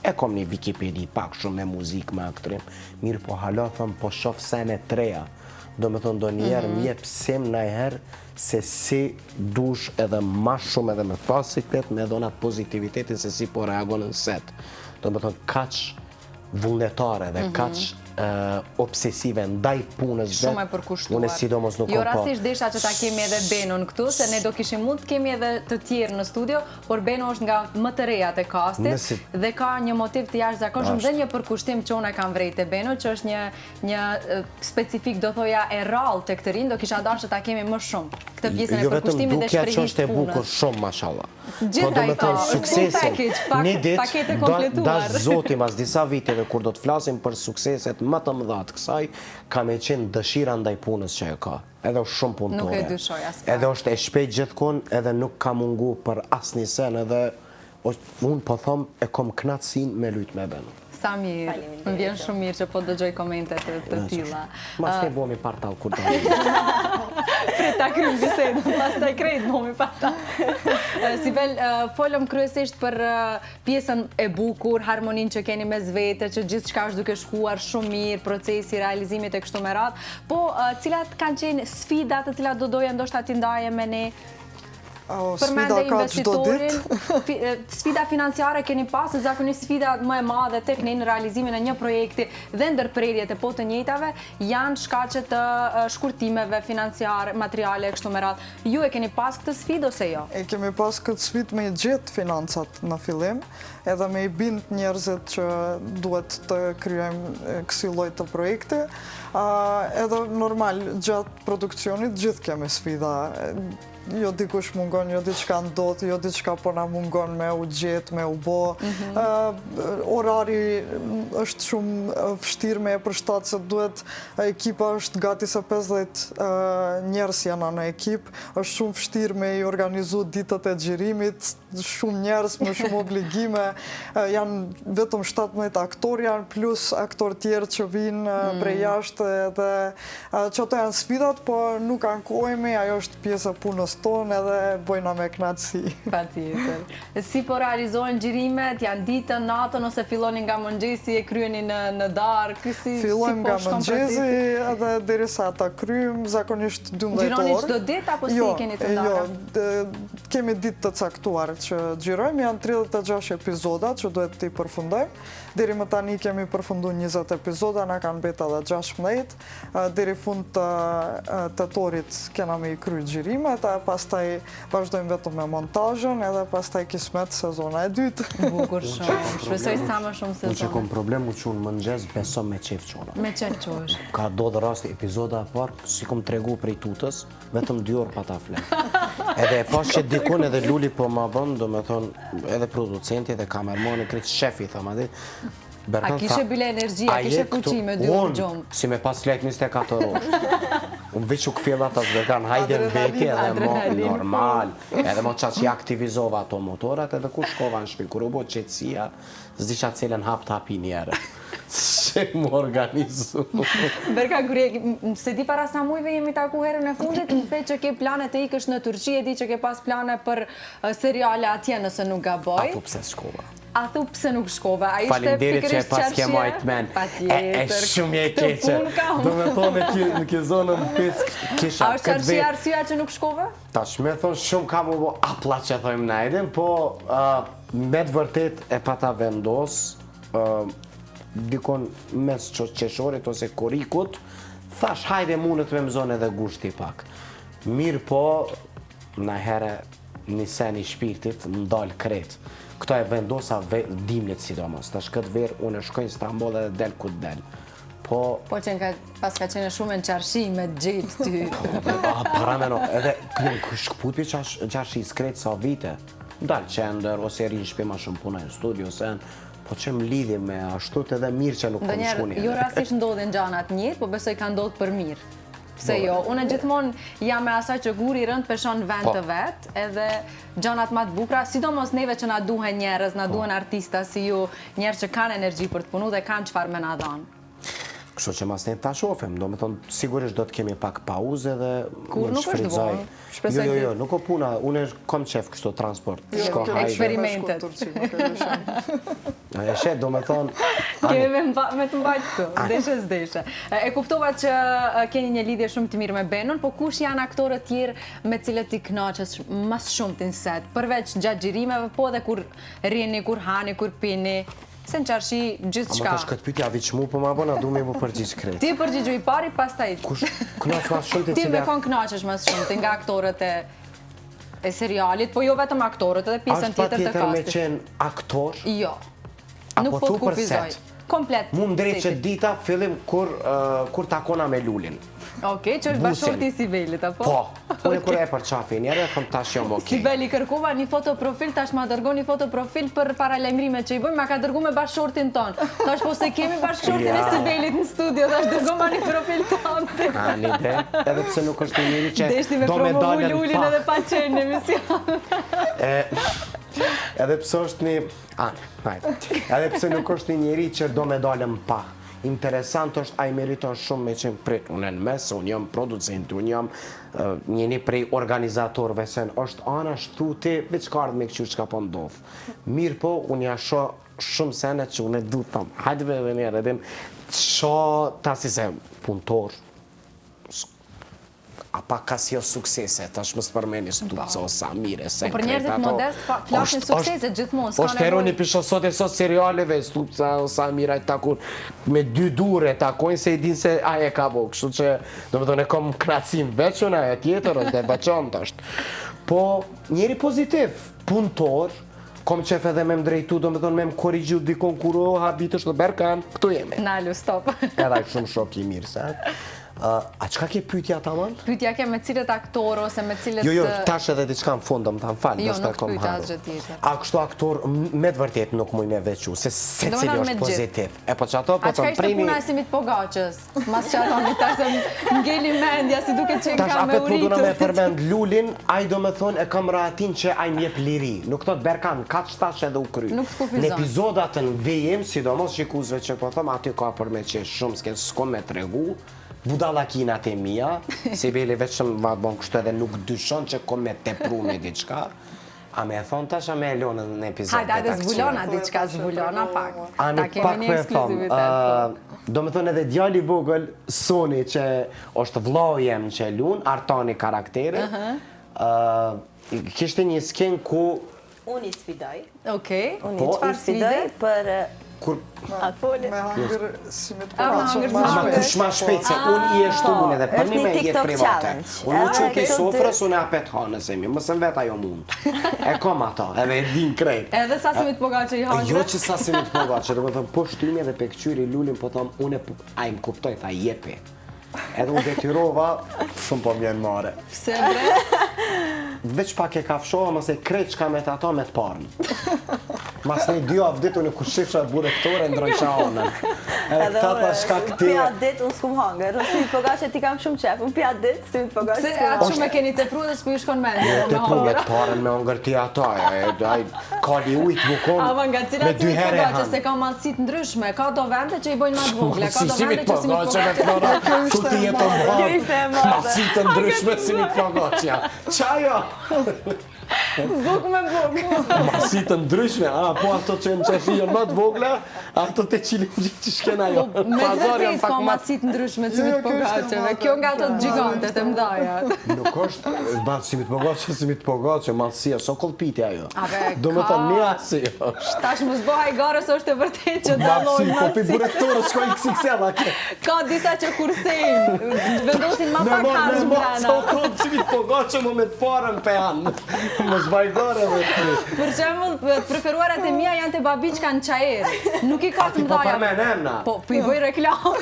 C: e kom një Wikipedia pak shumë me muzikë, me aktrim, mirë po hala thëm po shof sene t'reja, do me thonë ndonjëherë mm -hmm. më jep sim najherë se si dush edhe ma shumë edhe me pas siklet me dhon atë pozitivitetin se si po reagon në set. Do me thonë kaq vullnetare dhe mm -hmm. kaq obsesive ndaj punës
A: vetë. Shumë e përkushtuar.
C: Unë sidomos nuk
A: jo, kam pa. Jo rastisht desha që ta kemi edhe Benun këtu, se ne do kishim mund të kemi edhe të tjerë në studio, por Benu është nga më të rejat e kastit Nësi... dhe ka një motiv të jashtëzakonshëm dhe një përkushtim që unë e kam vrejt te Benu, që është një një specifik do thoja e rrallë tek të rinjtë, do kisha dashur ta kemi më shumë. Këtë pjesën
C: jo
A: e përkushtimit
C: dhe
A: shprehisë
C: punës. Jo vetëm dukja që është e bukur shumë mashallah.
A: Po do me thonë
C: suksesin, një ditë, dashtë zoti mas disa viteve, kur do të flasim për sukseset më të mëdha të kësaj, ka me qenë dëshira ndaj punës që e ka. Edhe është shumë punëtore.
A: Nuk e dyshoj
C: aspak. Edhe është e shpejt gjithkun, edhe nuk ka mungu për asnjë sen, edhe unë po thom e kom knaqësinë me lujt me Benun.
A: Sa mirë, më vjen shumë mirë që po dëgjoj komente të të tilla.
C: Mas ne bohemi partal kur do.
A: Prit ta kryjmë bisedën, pastaj krejt bohemi partal. Sibel, folëm kryesisht për pjesën e bukur, harmoninë që keni mes vete, që gjithçka është duke shkuar shumë mirë, procesi i realizimit e kështu me radhë. Po, cilat kanë qenë sfidat të cilat do doje ndoshta t'i ndaje me ne? Përmende investitorin, sfida financiare keni pasë, zakonisht sfida më e madhe tek ne në realizimin e një projekti dhe ndërprerjet e po të njëjtave janë shkaqe të shkurtimeve financiare, materiale e kështu me radhë. Ju e keni pas këtë sfidë ose jo?
B: E kemi pas këtë sfidë me i gjetë financat në fillim, edhe me i bind njerëzit që duhet të krijojmë kësi lloj të projekti. Edhe normal, gjatë produksionit gjithë kemi sfida jo dikush mungon, jo diçka ndodh, jo diçka po na mungon me u gjetë, me u bo. Mhm. Orari është shumë vështirë me e përshtatë, se duhet ekipa është gati se 50 njerëz janë në ekip, është shumë vështirë me i organizu ditët e xhirimit, shumë njerëz me shumë obligime, janë vetëm 17 aktorë janë, plus aktorë tjerë që vinë mm. prej jashtë dhe qato janë sfidat, po nuk ankohemi, ajo është pjesë e punës tonë edhe bojna me knaqësi.
A: Patjetër. Si po realizohen xhirimet, janë ditën, natën, ose filloni nga mëngjesi e kryeni në, në darkë,
B: si, Fillojmë si po nga mëngjesi edhe derisa ta kryjmë, zakonisht 12 orë.
A: Xhironi çdo ditë, apo si jo, keni të ndara?
B: Jo, kemi ditë të caktuar që xhirojmë, janë 36 epizoda që duhet t'i përfundojmë. Deri më tani kemi përfundu 20 epizoda, na kanë mbet edhe 16. Deri fund të tetorit kena me i kry xhirimet, a pastaj vazhdojmë vetëm me montazhën edhe pastaj kismet sezona e dytë.
A: Bukur shumë, shpresoj sa më shumë sezona.
C: Unë që kom problem u çu në mëngjes, beso me qef çona.
A: Me qef çohesh.
C: Ka ndodhë rasti epizoda e parë, si kom tregu prej tutës, vetëm dy orë pata flet. Edhe e pash që dikun edhe Luli po ma bën, do me thonë, edhe producenti edhe kamermani, krejt shefi, tha ma di,
A: A kishe bile energji, a kishe fuqi me dy orë
C: gjumë? Si me pas flejt 24 orë. Unë veç u kthjella thash Berkan, hajde në veti edhe mo normal. Edhe mo qaq i aktivizova ato motorat edhe kur shkova në shpi, kur u bo qetësia, s'di qa cilën hap të hapi njerë. Se mu organizu.
A: Berkan, kur je, s'e di para sa mujve jemi taku herën e fundit, më the që ke plane të ikësh në Turqi, e di që ke pas plane për seriale atje nëse nuk gaboj.
C: A thu pse shkova?
A: A thu pse nuk shkove? A ishte
C: pikërisht që e paske majt men.
A: Patjetër.
C: E shumë e keqe. Do me thonë në kjo zonë në pisk
A: kisha. A është çarshia arsyeja që nuk shkove?
C: Tash me thonë shumë ka mu bo aplla që thojmë na edhe, po me të vërtet e pata vendos dikun mes qershorit ose korrikut, thash hajde mundet me më zonë edhe gushti pak. Mirë po, Najherë një sen i shpirtit m'dal krejt. Këto e vendosa ve, dimnit sidomos. Tash këtë verë unë shkoj në Stamboll edhe del ku del.
A: Po Po që ka pas ka qenë shumë në çarshi me të gjetë ty.
C: Po, a, parameno, edhe jam shkëput pi çarshisë krejt sa vite. Dal qendër ose rri në shtëpi ma shumë punoj në studio ose po që më lidhi me ashtu të edhe mirë që nuk kom shku
A: një. Jo rastisht ndodhin gjanat n'jetë, po besoj ka ndodhë për mirë. Pse jo? Unë gjithmonë jam e asaj që guri i rëndë peshon në vend po. të vet, edhe gjanat ma të bukura, sidomos neve që na duhen njerëz, na po. duhen artista si ju, njerëz që kanë energji për të punu dhe kanë çfarë me na dhanë.
C: Kështu që mas ne ta shofim, do me thonë, sigurisht do të kemi pak pauzë edhe
A: Kur nuk është vonë,
C: shpresoj Jo, jo, jo, nuk o puna, unë e kom qef kështu transport,
A: jo, shko hajde. Eksperimentet.
C: E she, do me thonë...
A: Kemi me, me të mbajtë këtu, deshe s'deshe. E kuptova që keni një lidhje shumë të mirë me Benon, po kush janë aktorët tjerë me cilët ti knaqesh ma s'shumti në set, përveç gjatë xhirimeve, po edhe kur rrini, kur hani, kur pini, se në çarshi gjithçka.
C: Ama tash këtë pyetje a veç mu po ma bën a du me m'u përgjigj
A: krejt. Ti përgjigju i pari, pastaj.
C: Kush knaq ma s'shumti
A: Ti me kon knaqesh ma s'shumti nga aktorët e e serialit, po jo vetëm aktorët, edhe pjesën tjetër të
C: kastit. Është patjetër me qenë aktor?
A: Jo. Nuk po të kufizoj. Komplet.
C: Mu m'ndreqet dita fillim kur kur takona me Lulin.
A: Okej, që është bashkëshorti i Sibelit, apo?
C: Po, unë kur e përqafi njerë, e thëmë tash jam okej.
A: Sibel, i kërkova një foto profil, tash ma dërgo një foto profil për paralajmërime që i bëjmë, ma ka dërgu me bashkëshortin tonë. Tash po s'e kemi bashkëshortin e Sibelit në studio, tash dërgo ma një profil
C: tonë. Ani de, edhe pse nuk është një njeri që do me dalën pa.
A: Deshti me Lulin edhe pa qenë në emision.
C: Edhe pse është një... Ani, hajde. Edhe pse nuk është një njeri që do me dalën pa. Interesant është, ai meriton shumë me qenë prit, unë në mes, unë jam producent, unë jam njëni prej organizatorëve, se është anash tuti, veç ka ardhë me këqyrë çka po ndodhë. Mirë po, unë ja shoh shumë sene që unë e du të thëmë, hajde edhe njerë, edhe të shoh ta si se punëtor, a. pak ka sjell suksese, tash mos përmeni Stupca o sa mire, se
A: po për njerëzit modest flasin suksese gjithmonë, s'ka nevojë.
C: Është heroni pisho sot e sot serialeve, Stupca o sa mire e takun, me dy dure takojnë se i din se ai e ka bo, kështu që, domethënë e kom knaqsinë veç unë, ajo tjetër është e veçantë është. Po, njeri pozitiv, punëtor, kom qef edhe me më drejtu, domethënë me më korrigju dikon kur o habitesh dhe Berkan, këtu jemi.
A: Nalu, stop.
C: Edhe ai shumë shok i mirë, se. A çka ke pyetja tamam?
A: Pyetja ke me cilët aktorë ose me cilët
C: Jo, jo, tash edhe diçka në fund, domethënë fal,
A: jo,
C: ndoshta kom
A: harru. Jo, nuk pyeta asgjë tjetër.
C: A kështu aktor me të vërtet nuk muj me veçu, se secili është pozitiv. E po qato po
A: të
C: primi...
A: A çka ishte puna e Simit Pogaçës? Mas që ato mi tash se ngeli mendja, si duke qenë
C: tash
A: ka me
C: apet po
A: uritur.
C: duna me përmend Lulin, ai do me thonë e kam rahatin që ai më jep liri. Nuk thot Berkan, kaq tash edhe u kry.
A: Nuk të kufizon.
C: Në epizodat në vijim, sidomos shikuesve që po thom, aty ka për me qesh shumë, s'ke s'kom me tregu. Budallakinat e mia, Sibeli vetëm ma bon kështu edhe nuk dyshon që kom me tepru me diçka. A me e thonë tash, a me e lonë në epizod
A: Hajde, hajde, zbulona diçka, zbulona pak.
C: Ani
A: Ta kemi
C: pak
A: një
C: po e thom,
A: ekskluzivitet. po.
C: do me thonë edhe djali i vogël, Soni, që është vllau jem që e lun, Artani karakteri, ë, kishte një skenë ku
K: Unë i sfidoj.
A: Okej,
K: Unë i
C: Po,
A: çfarë
K: sfidoj
A: sfide?
K: për
C: kur
K: A foli?
B: Me hangër simit
A: A, me hangër
B: pogaçën
C: Ama
B: ma shpejt.
C: kush ma shpejt se unë i e shtu unë edhe për
K: Është
C: një
K: një
C: me jetë
K: TikTok
C: private.
K: challenge.
C: Unë u
K: Edhe
C: qu ke
K: këto dy-
C: sofrës, unë apet hanës e mi. Mos e vet ajo mund. E kom ato, edhe e din krejt.
A: Edhe sa simit pogaçe i hangre?
C: Jo që sa simit pogaçe, do me thënë, po shtymi edhe pe këqyri Lulin, po thom, unë e ai më kuptoj, tha jepi. Edhe unë detyrova, shumë po m'vjen marre.
A: Pse bre?
C: Veç pak e kafshova, mos e krejt çka me të ato me të parën. Mas një dy javë ditë unë kur shifsha burektore ndrojsha anën. Edhe këta ta shka këti.
K: Pi atë ditë unë s'kum hangër, unë simit pogaçe ti kam shumë qef, unë pi atë ditë simit pogaçe
A: Pse
K: s'kum
A: atë shumë e keni tepru dhe s'po ju shkon mendja?
C: Jo,
A: me
C: tepru me
A: hangër.
C: të parën me hangër ti ato, e, ai kali ujt mu kon.
A: Ama nga
C: me
A: cilat
C: dy
A: simit
C: herë e
A: pogaçe
C: han.
A: se ka madhësi të ndryshme, ka do vende që i bojnë më të vogla, ka do
C: Si
A: vende
C: simit
A: që simit
C: pogaçe me
A: pogaçe.
C: Flora, ku ti jeton
K: Kjo ishte e madhe.
C: Madhësi të ndryshme simit pogaçja. Qajo?
A: Buk me buk.
C: Madhësi të ndryshme, a, po ato që në qeshi janë më të vogla, ato të qilim që shkena jo.
A: Po, me të vërtetë ka madhësi të ndryshme të simit
B: Jo, kjo ishte e
A: pogaçeve.
B: madhe.
A: Kjo nga ato gjigantet e mdhaja.
C: Nuk është, ba, simit pogaçe, simit pogaçe, madhësia, so kollpiti ajo.
A: A be,
C: Do me
A: ka.
C: thonë, një asi është.
A: Tash mos bëhaj gare se është e vërtetë që
C: Madhësi,
A: dallojnë
C: po pi
A: madhësi.
C: burektorë, shkoj XXL, a ke.
A: Ka disa që kursejnë, vendosin ma
C: Me
A: pak
C: marrë, me
A: harxh
C: marrë,
A: mbrana.
C: so kollë, simit pogaçe, mo me të parën pe anë. Mos baj gare dhe ti.
A: Për shembull, preferuarat e mia janë te babiçka në Çair. Nuk i ka të
C: Ti po
A: mdhaja.
C: përmen emna.
A: Po, po i bëj reklamë.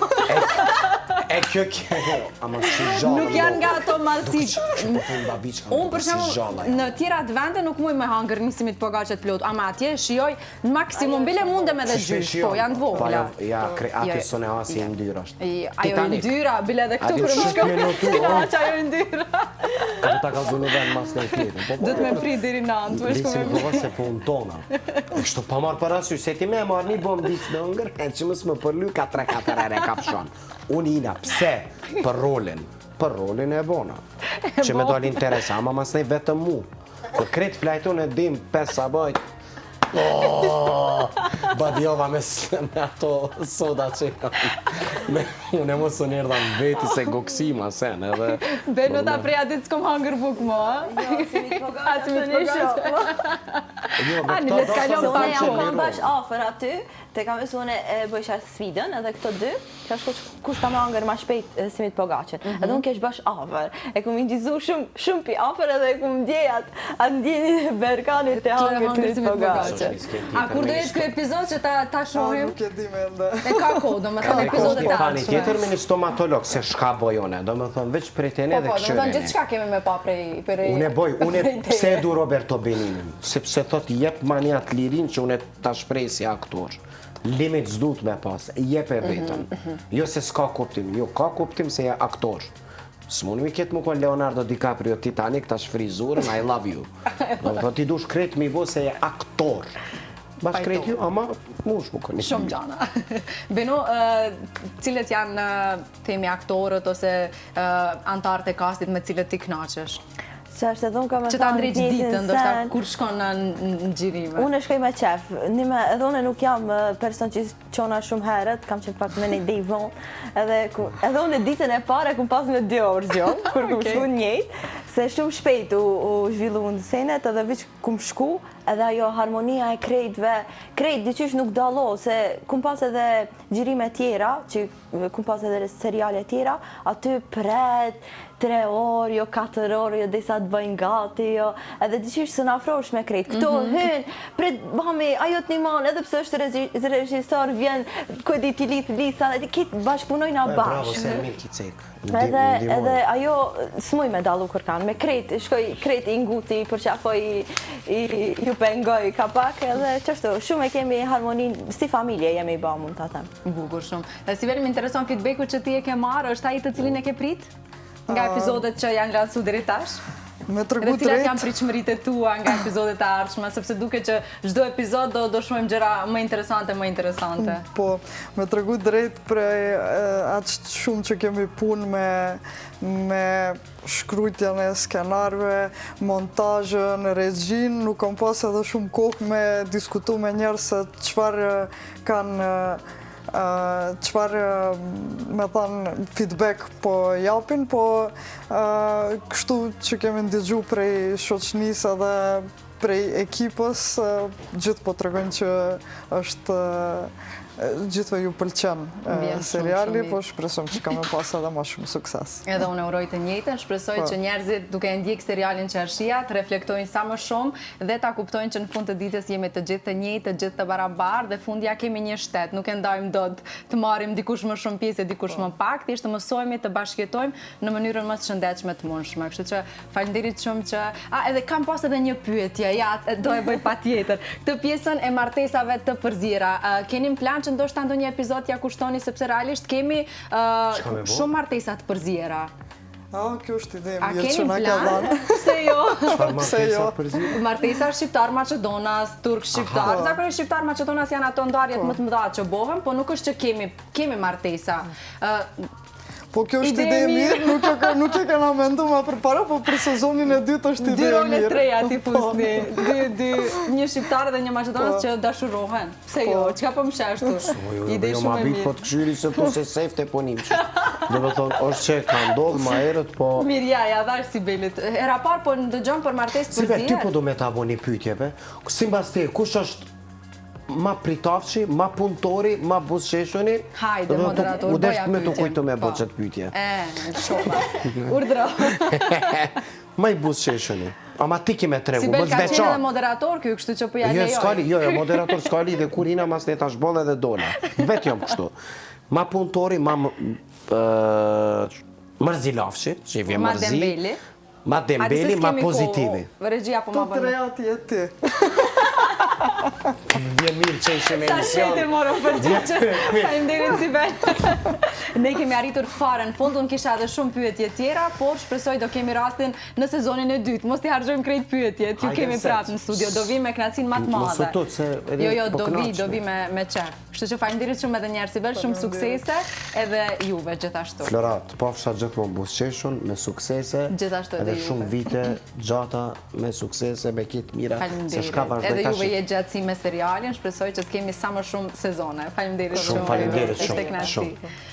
C: E kjo kjo, ama si gjallë.
A: Nuk janë nga ato madhësi.
C: Po thënë babiçka,
A: Unë për shembull në tjerat vende nuk muj me hangër një simit pogaçe të plot, ama atje shijoj në maksimum bile mundem edhe gjys, po janë të vogla.
C: Ja, kre, aty
A: Jo,
C: sone hasi i ndyrë është.
A: I- Ajo
C: Titanic.
A: yndyra, bile edhe këtu
C: Aty
A: kur më
C: shumë
A: shkon.
C: minutu, o.
A: Aq ajo yndyra.
C: Po ta kallzu në vend mas në tjetër. Po, po,
A: Do të me prit deri në anë, të shku
C: Lisi
A: me
C: më po se po unë tona. E kështu pa marrë parasysh, se ti me e marrë një bombë ditë në hëngër, e që mos më përly ka 3-4 herë e kafshon. Unë ina, pse? Për rolin. Për rolin e bona. Që me dalë interes, ama mas nej vetëm mu. Kur krejt flajtun e dim, 5 sabajt, Oh, Badiova me, me ato soda që janë. Me, unë e mos unë erdha në veti se goksima sen edhe...
A: Beno ta prej atë ditë s'kom hangër buk mo, a?
K: Jo, simit pogaçe,
A: A, simit
K: të një
A: pogaçe.
C: Jo, me
A: Ani,
C: këto
A: le të
C: do
A: kalon
K: Se
A: pak
K: unë jam
A: kohë.
K: kon bash afër aty, te kam mësu unë e bëjsha sfidën edhe këto dy, që është kush, kush ka më hangër ma shpejt e, simit pogaçen.
A: Mhm.
K: Edhe unë kesh bash afër, e kum ingjizu shumë shumë pi afër edhe e kum ndjej atë atë ndjenjën e Berkanit të hangër simit pogaçe.
A: A kur do jetë ky epizod që ta ta
B: A,
A: shohim?
B: nuk e di me ende.
A: E ka kohë, domethënë
C: Ka
A: epizodet
C: një
A: e
C: fani
A: ardhshme.
C: tjetër me një stomatolog, se shka boj une, do me thonë, veç prej tene
A: Po,
C: dhe
A: po, domethënë
C: këshyrene.
A: gjithçka kemi me pa prej prej.
C: Unë e boj, unë
A: prej teje.
C: pse e du Roberto Beninin? Sepse thot jep mani atë lirin që unë ta shprej si aktor. Limit s'dut me pas, jep e vetën. Jo se s'ka kuptim, jo ka kuptim se je aktor. S'mund mi ketë mu kon Leonardo DiCaprio Titanic, tash frizurën, I love you. Do të thotë ti dush krejt mi bo se je aktor. Bash krejt ju, ama mush mu kon.
A: Shumë gjana. Beno, ë, cilët janë, ë, themi, aktorët ose ë, antarët e kastit me cilët ti kënaqesh?
K: Që është edhe unë kam me
A: Që ta ndreq ditën, ndoshta kur shkon në xhirime.
K: Unë shkoj me qef. Nime, edhe unë nuk jam person që çona shumë herët, kam qenë pak me nejt vonë. Edhe, edhe unë ditën e parë kum pas me dy orë gjumë, kur kum shku njëjtë, se shumë shpejt u, u zhvillu në senet, edhe veç kum shku, edhe ajo harmonia e krejtve, krejt diqysh nuk dallo, se kum pas edhe xhirime tjera, që kum pas edhe seriale tjera, aty pret, tre orë, jo katër orë, jo disa të bëjnë gati, jo, edhe diqysh s'un afrohesh me krejt. Këto mm -hmm. hyn, pret, bami, ajo të nimon, edhe pse është regjisor, vjen, ku di t'i lidh lisa, edhe kitë bashkëpunojnë bashkë.
C: Bravo, se mirë ki cek.
K: Edhe, edhe ajo s'muj me dallu kërkan, me krejt, shkoj krejt i nguti, përqafoj, i, ju pengoj ka pak, edhe qashtu, shumë e kemi harmonin, si familje jemi i ba, mund të them.
A: Bukur shumë. Dhe Sibel më intereson feedbacku që ti e ke marrë, është ai të cilin e ke prit? Nga epizodet që janë lansu deri tash?
B: Me të
A: Dhe cilat janë pritshmëritë e tua nga epizodet e ardhshme, sepse duket që çdo epizod do do shohim gjëra më interesante, më interesante.
B: Po, me tregu drejt prej aq shumë që kemi punë me me shkrujtjen e skenarve, montazhën, regjin, nuk kam pas edhe shumë kohë me diskutu me njerëz se çfarë kanë çfarë me thanë feedback po japin, po kështu që kemi ndigju prej shoqnisë edhe prej ekipës, gjithë po tregojnë që është gjithëve ju pëlqen seriali, po shpresojmë që ka me pas edhe ma shumë sukses.
A: Edhe unë uroj të njëjtën, shpresoj po. që njerëzit duke e ndjek serialin Çarshia të reflektojnë sa më shumë dhe ta kuptojnë që në fund të ditës jemi të gjithë të njëjtë, të gjithë të barabartë dhe fundja kemi një shtet, nuk e ndajmë dot të marrim dikush më shumë pjesë e dikush më pak, thjesht të mësohemi të bashkëjetojmë në mënyrën më të shëndetshme të mundshme. Kështu që faleminderit shumë që a edhe kam pas edhe një pyetje, ja do e bëj patjetër. Këtë pjesën e martesave të përziera, keni në plan që ndoshta ndonjë epizod t'ia kushtoni sepse realisht kemi shumë martesa të përziera.
B: A, kjo është ide e mirë që na ka dhënë.
A: Pse jo?
B: Pse jo?
A: Martesa shqiptar maqedonas, turk shqiptar. Zakonisht shqiptar maqedonas janë ato ndarjet po. më të mëdha që bohen, po nuk është që kemi kemi martesa.
B: Po kjo është ide e mirë, nuk e nuk e kena mendu ma përpara, po për sezonin e dytë është ide e mirë.
A: Dy role të reja t'i po. fusni, dy, dy, një shqiptar dhe një maqedonas po. që dashurohen. Pse jo, po. çka po më sheh ashtu?
C: Jo, ide jo, shumë e mirë. Po të kqyri se tu se sefte po nim. Do të thonë, është që ka ndodhur më herët, po
A: Mirë, ja, ja dhash Sibelit. Hera parë po ndëgjon për martesë
C: të përzier. Sibel, ty po do me ta bo një pyetje, be. Simbas teje, kush është ma pritafçi, ma punëtori, ma buzëqeshuni.
A: Hajde, moderator,
C: U desht me të kujtu me bo qëtë pyetje.
A: E, shoma. Urdhro.
C: Ma i buzëqeshuni. Ama ti ki me tregu,
A: Sibel ka qenë edhe moderator ky, kështu që po ja
C: jo, lejoj. Jo, jo, moderator s'ka lidhje, kur hina mas ne tash boll edhe dola. Vetë jam kështu. Ma punëtori, ma mërzilafshi, që i vjen mërzi.
A: Ma dembeli.
C: Ma dembeli, ma pozitivi.
A: Regjia po ma
B: bën. Të trejat je ti.
C: Më vjen mirë që ishim në emision.
A: Sa shpejt e morëm përgjigjen. Faleminderit Sibel. Ne kemi arritur fare në fund, unë kisha edhe shumë pyetje tjera, por shpresoj do kemi rastin në sezonin e dytë. Mos t'i harxhojmë krejt pyetjet, ju kemi prapë në studio, do vi me kënaqësinë më të madhe.
C: Mos u tut se edhe
A: Jo, jo, do vi, do vi me me qejf. Kështu që faleminderit shumë edhe një herë Sibel, shumë suksese edhe juve gjithashtu.
C: Flora, të pafsha gjithmonë buzëqeshun, me suksese,
A: gjithashtu
C: edhe shumë vite gjata me suksese, me krejt t'mira, se shka
A: vazhdoj tash. Edhe juve jetëgjatësi me serialin, shpresoj që të kemi sa më shumë sezone. Faleminderit
C: shumë. Shumë faleminderit shumë. Shumë.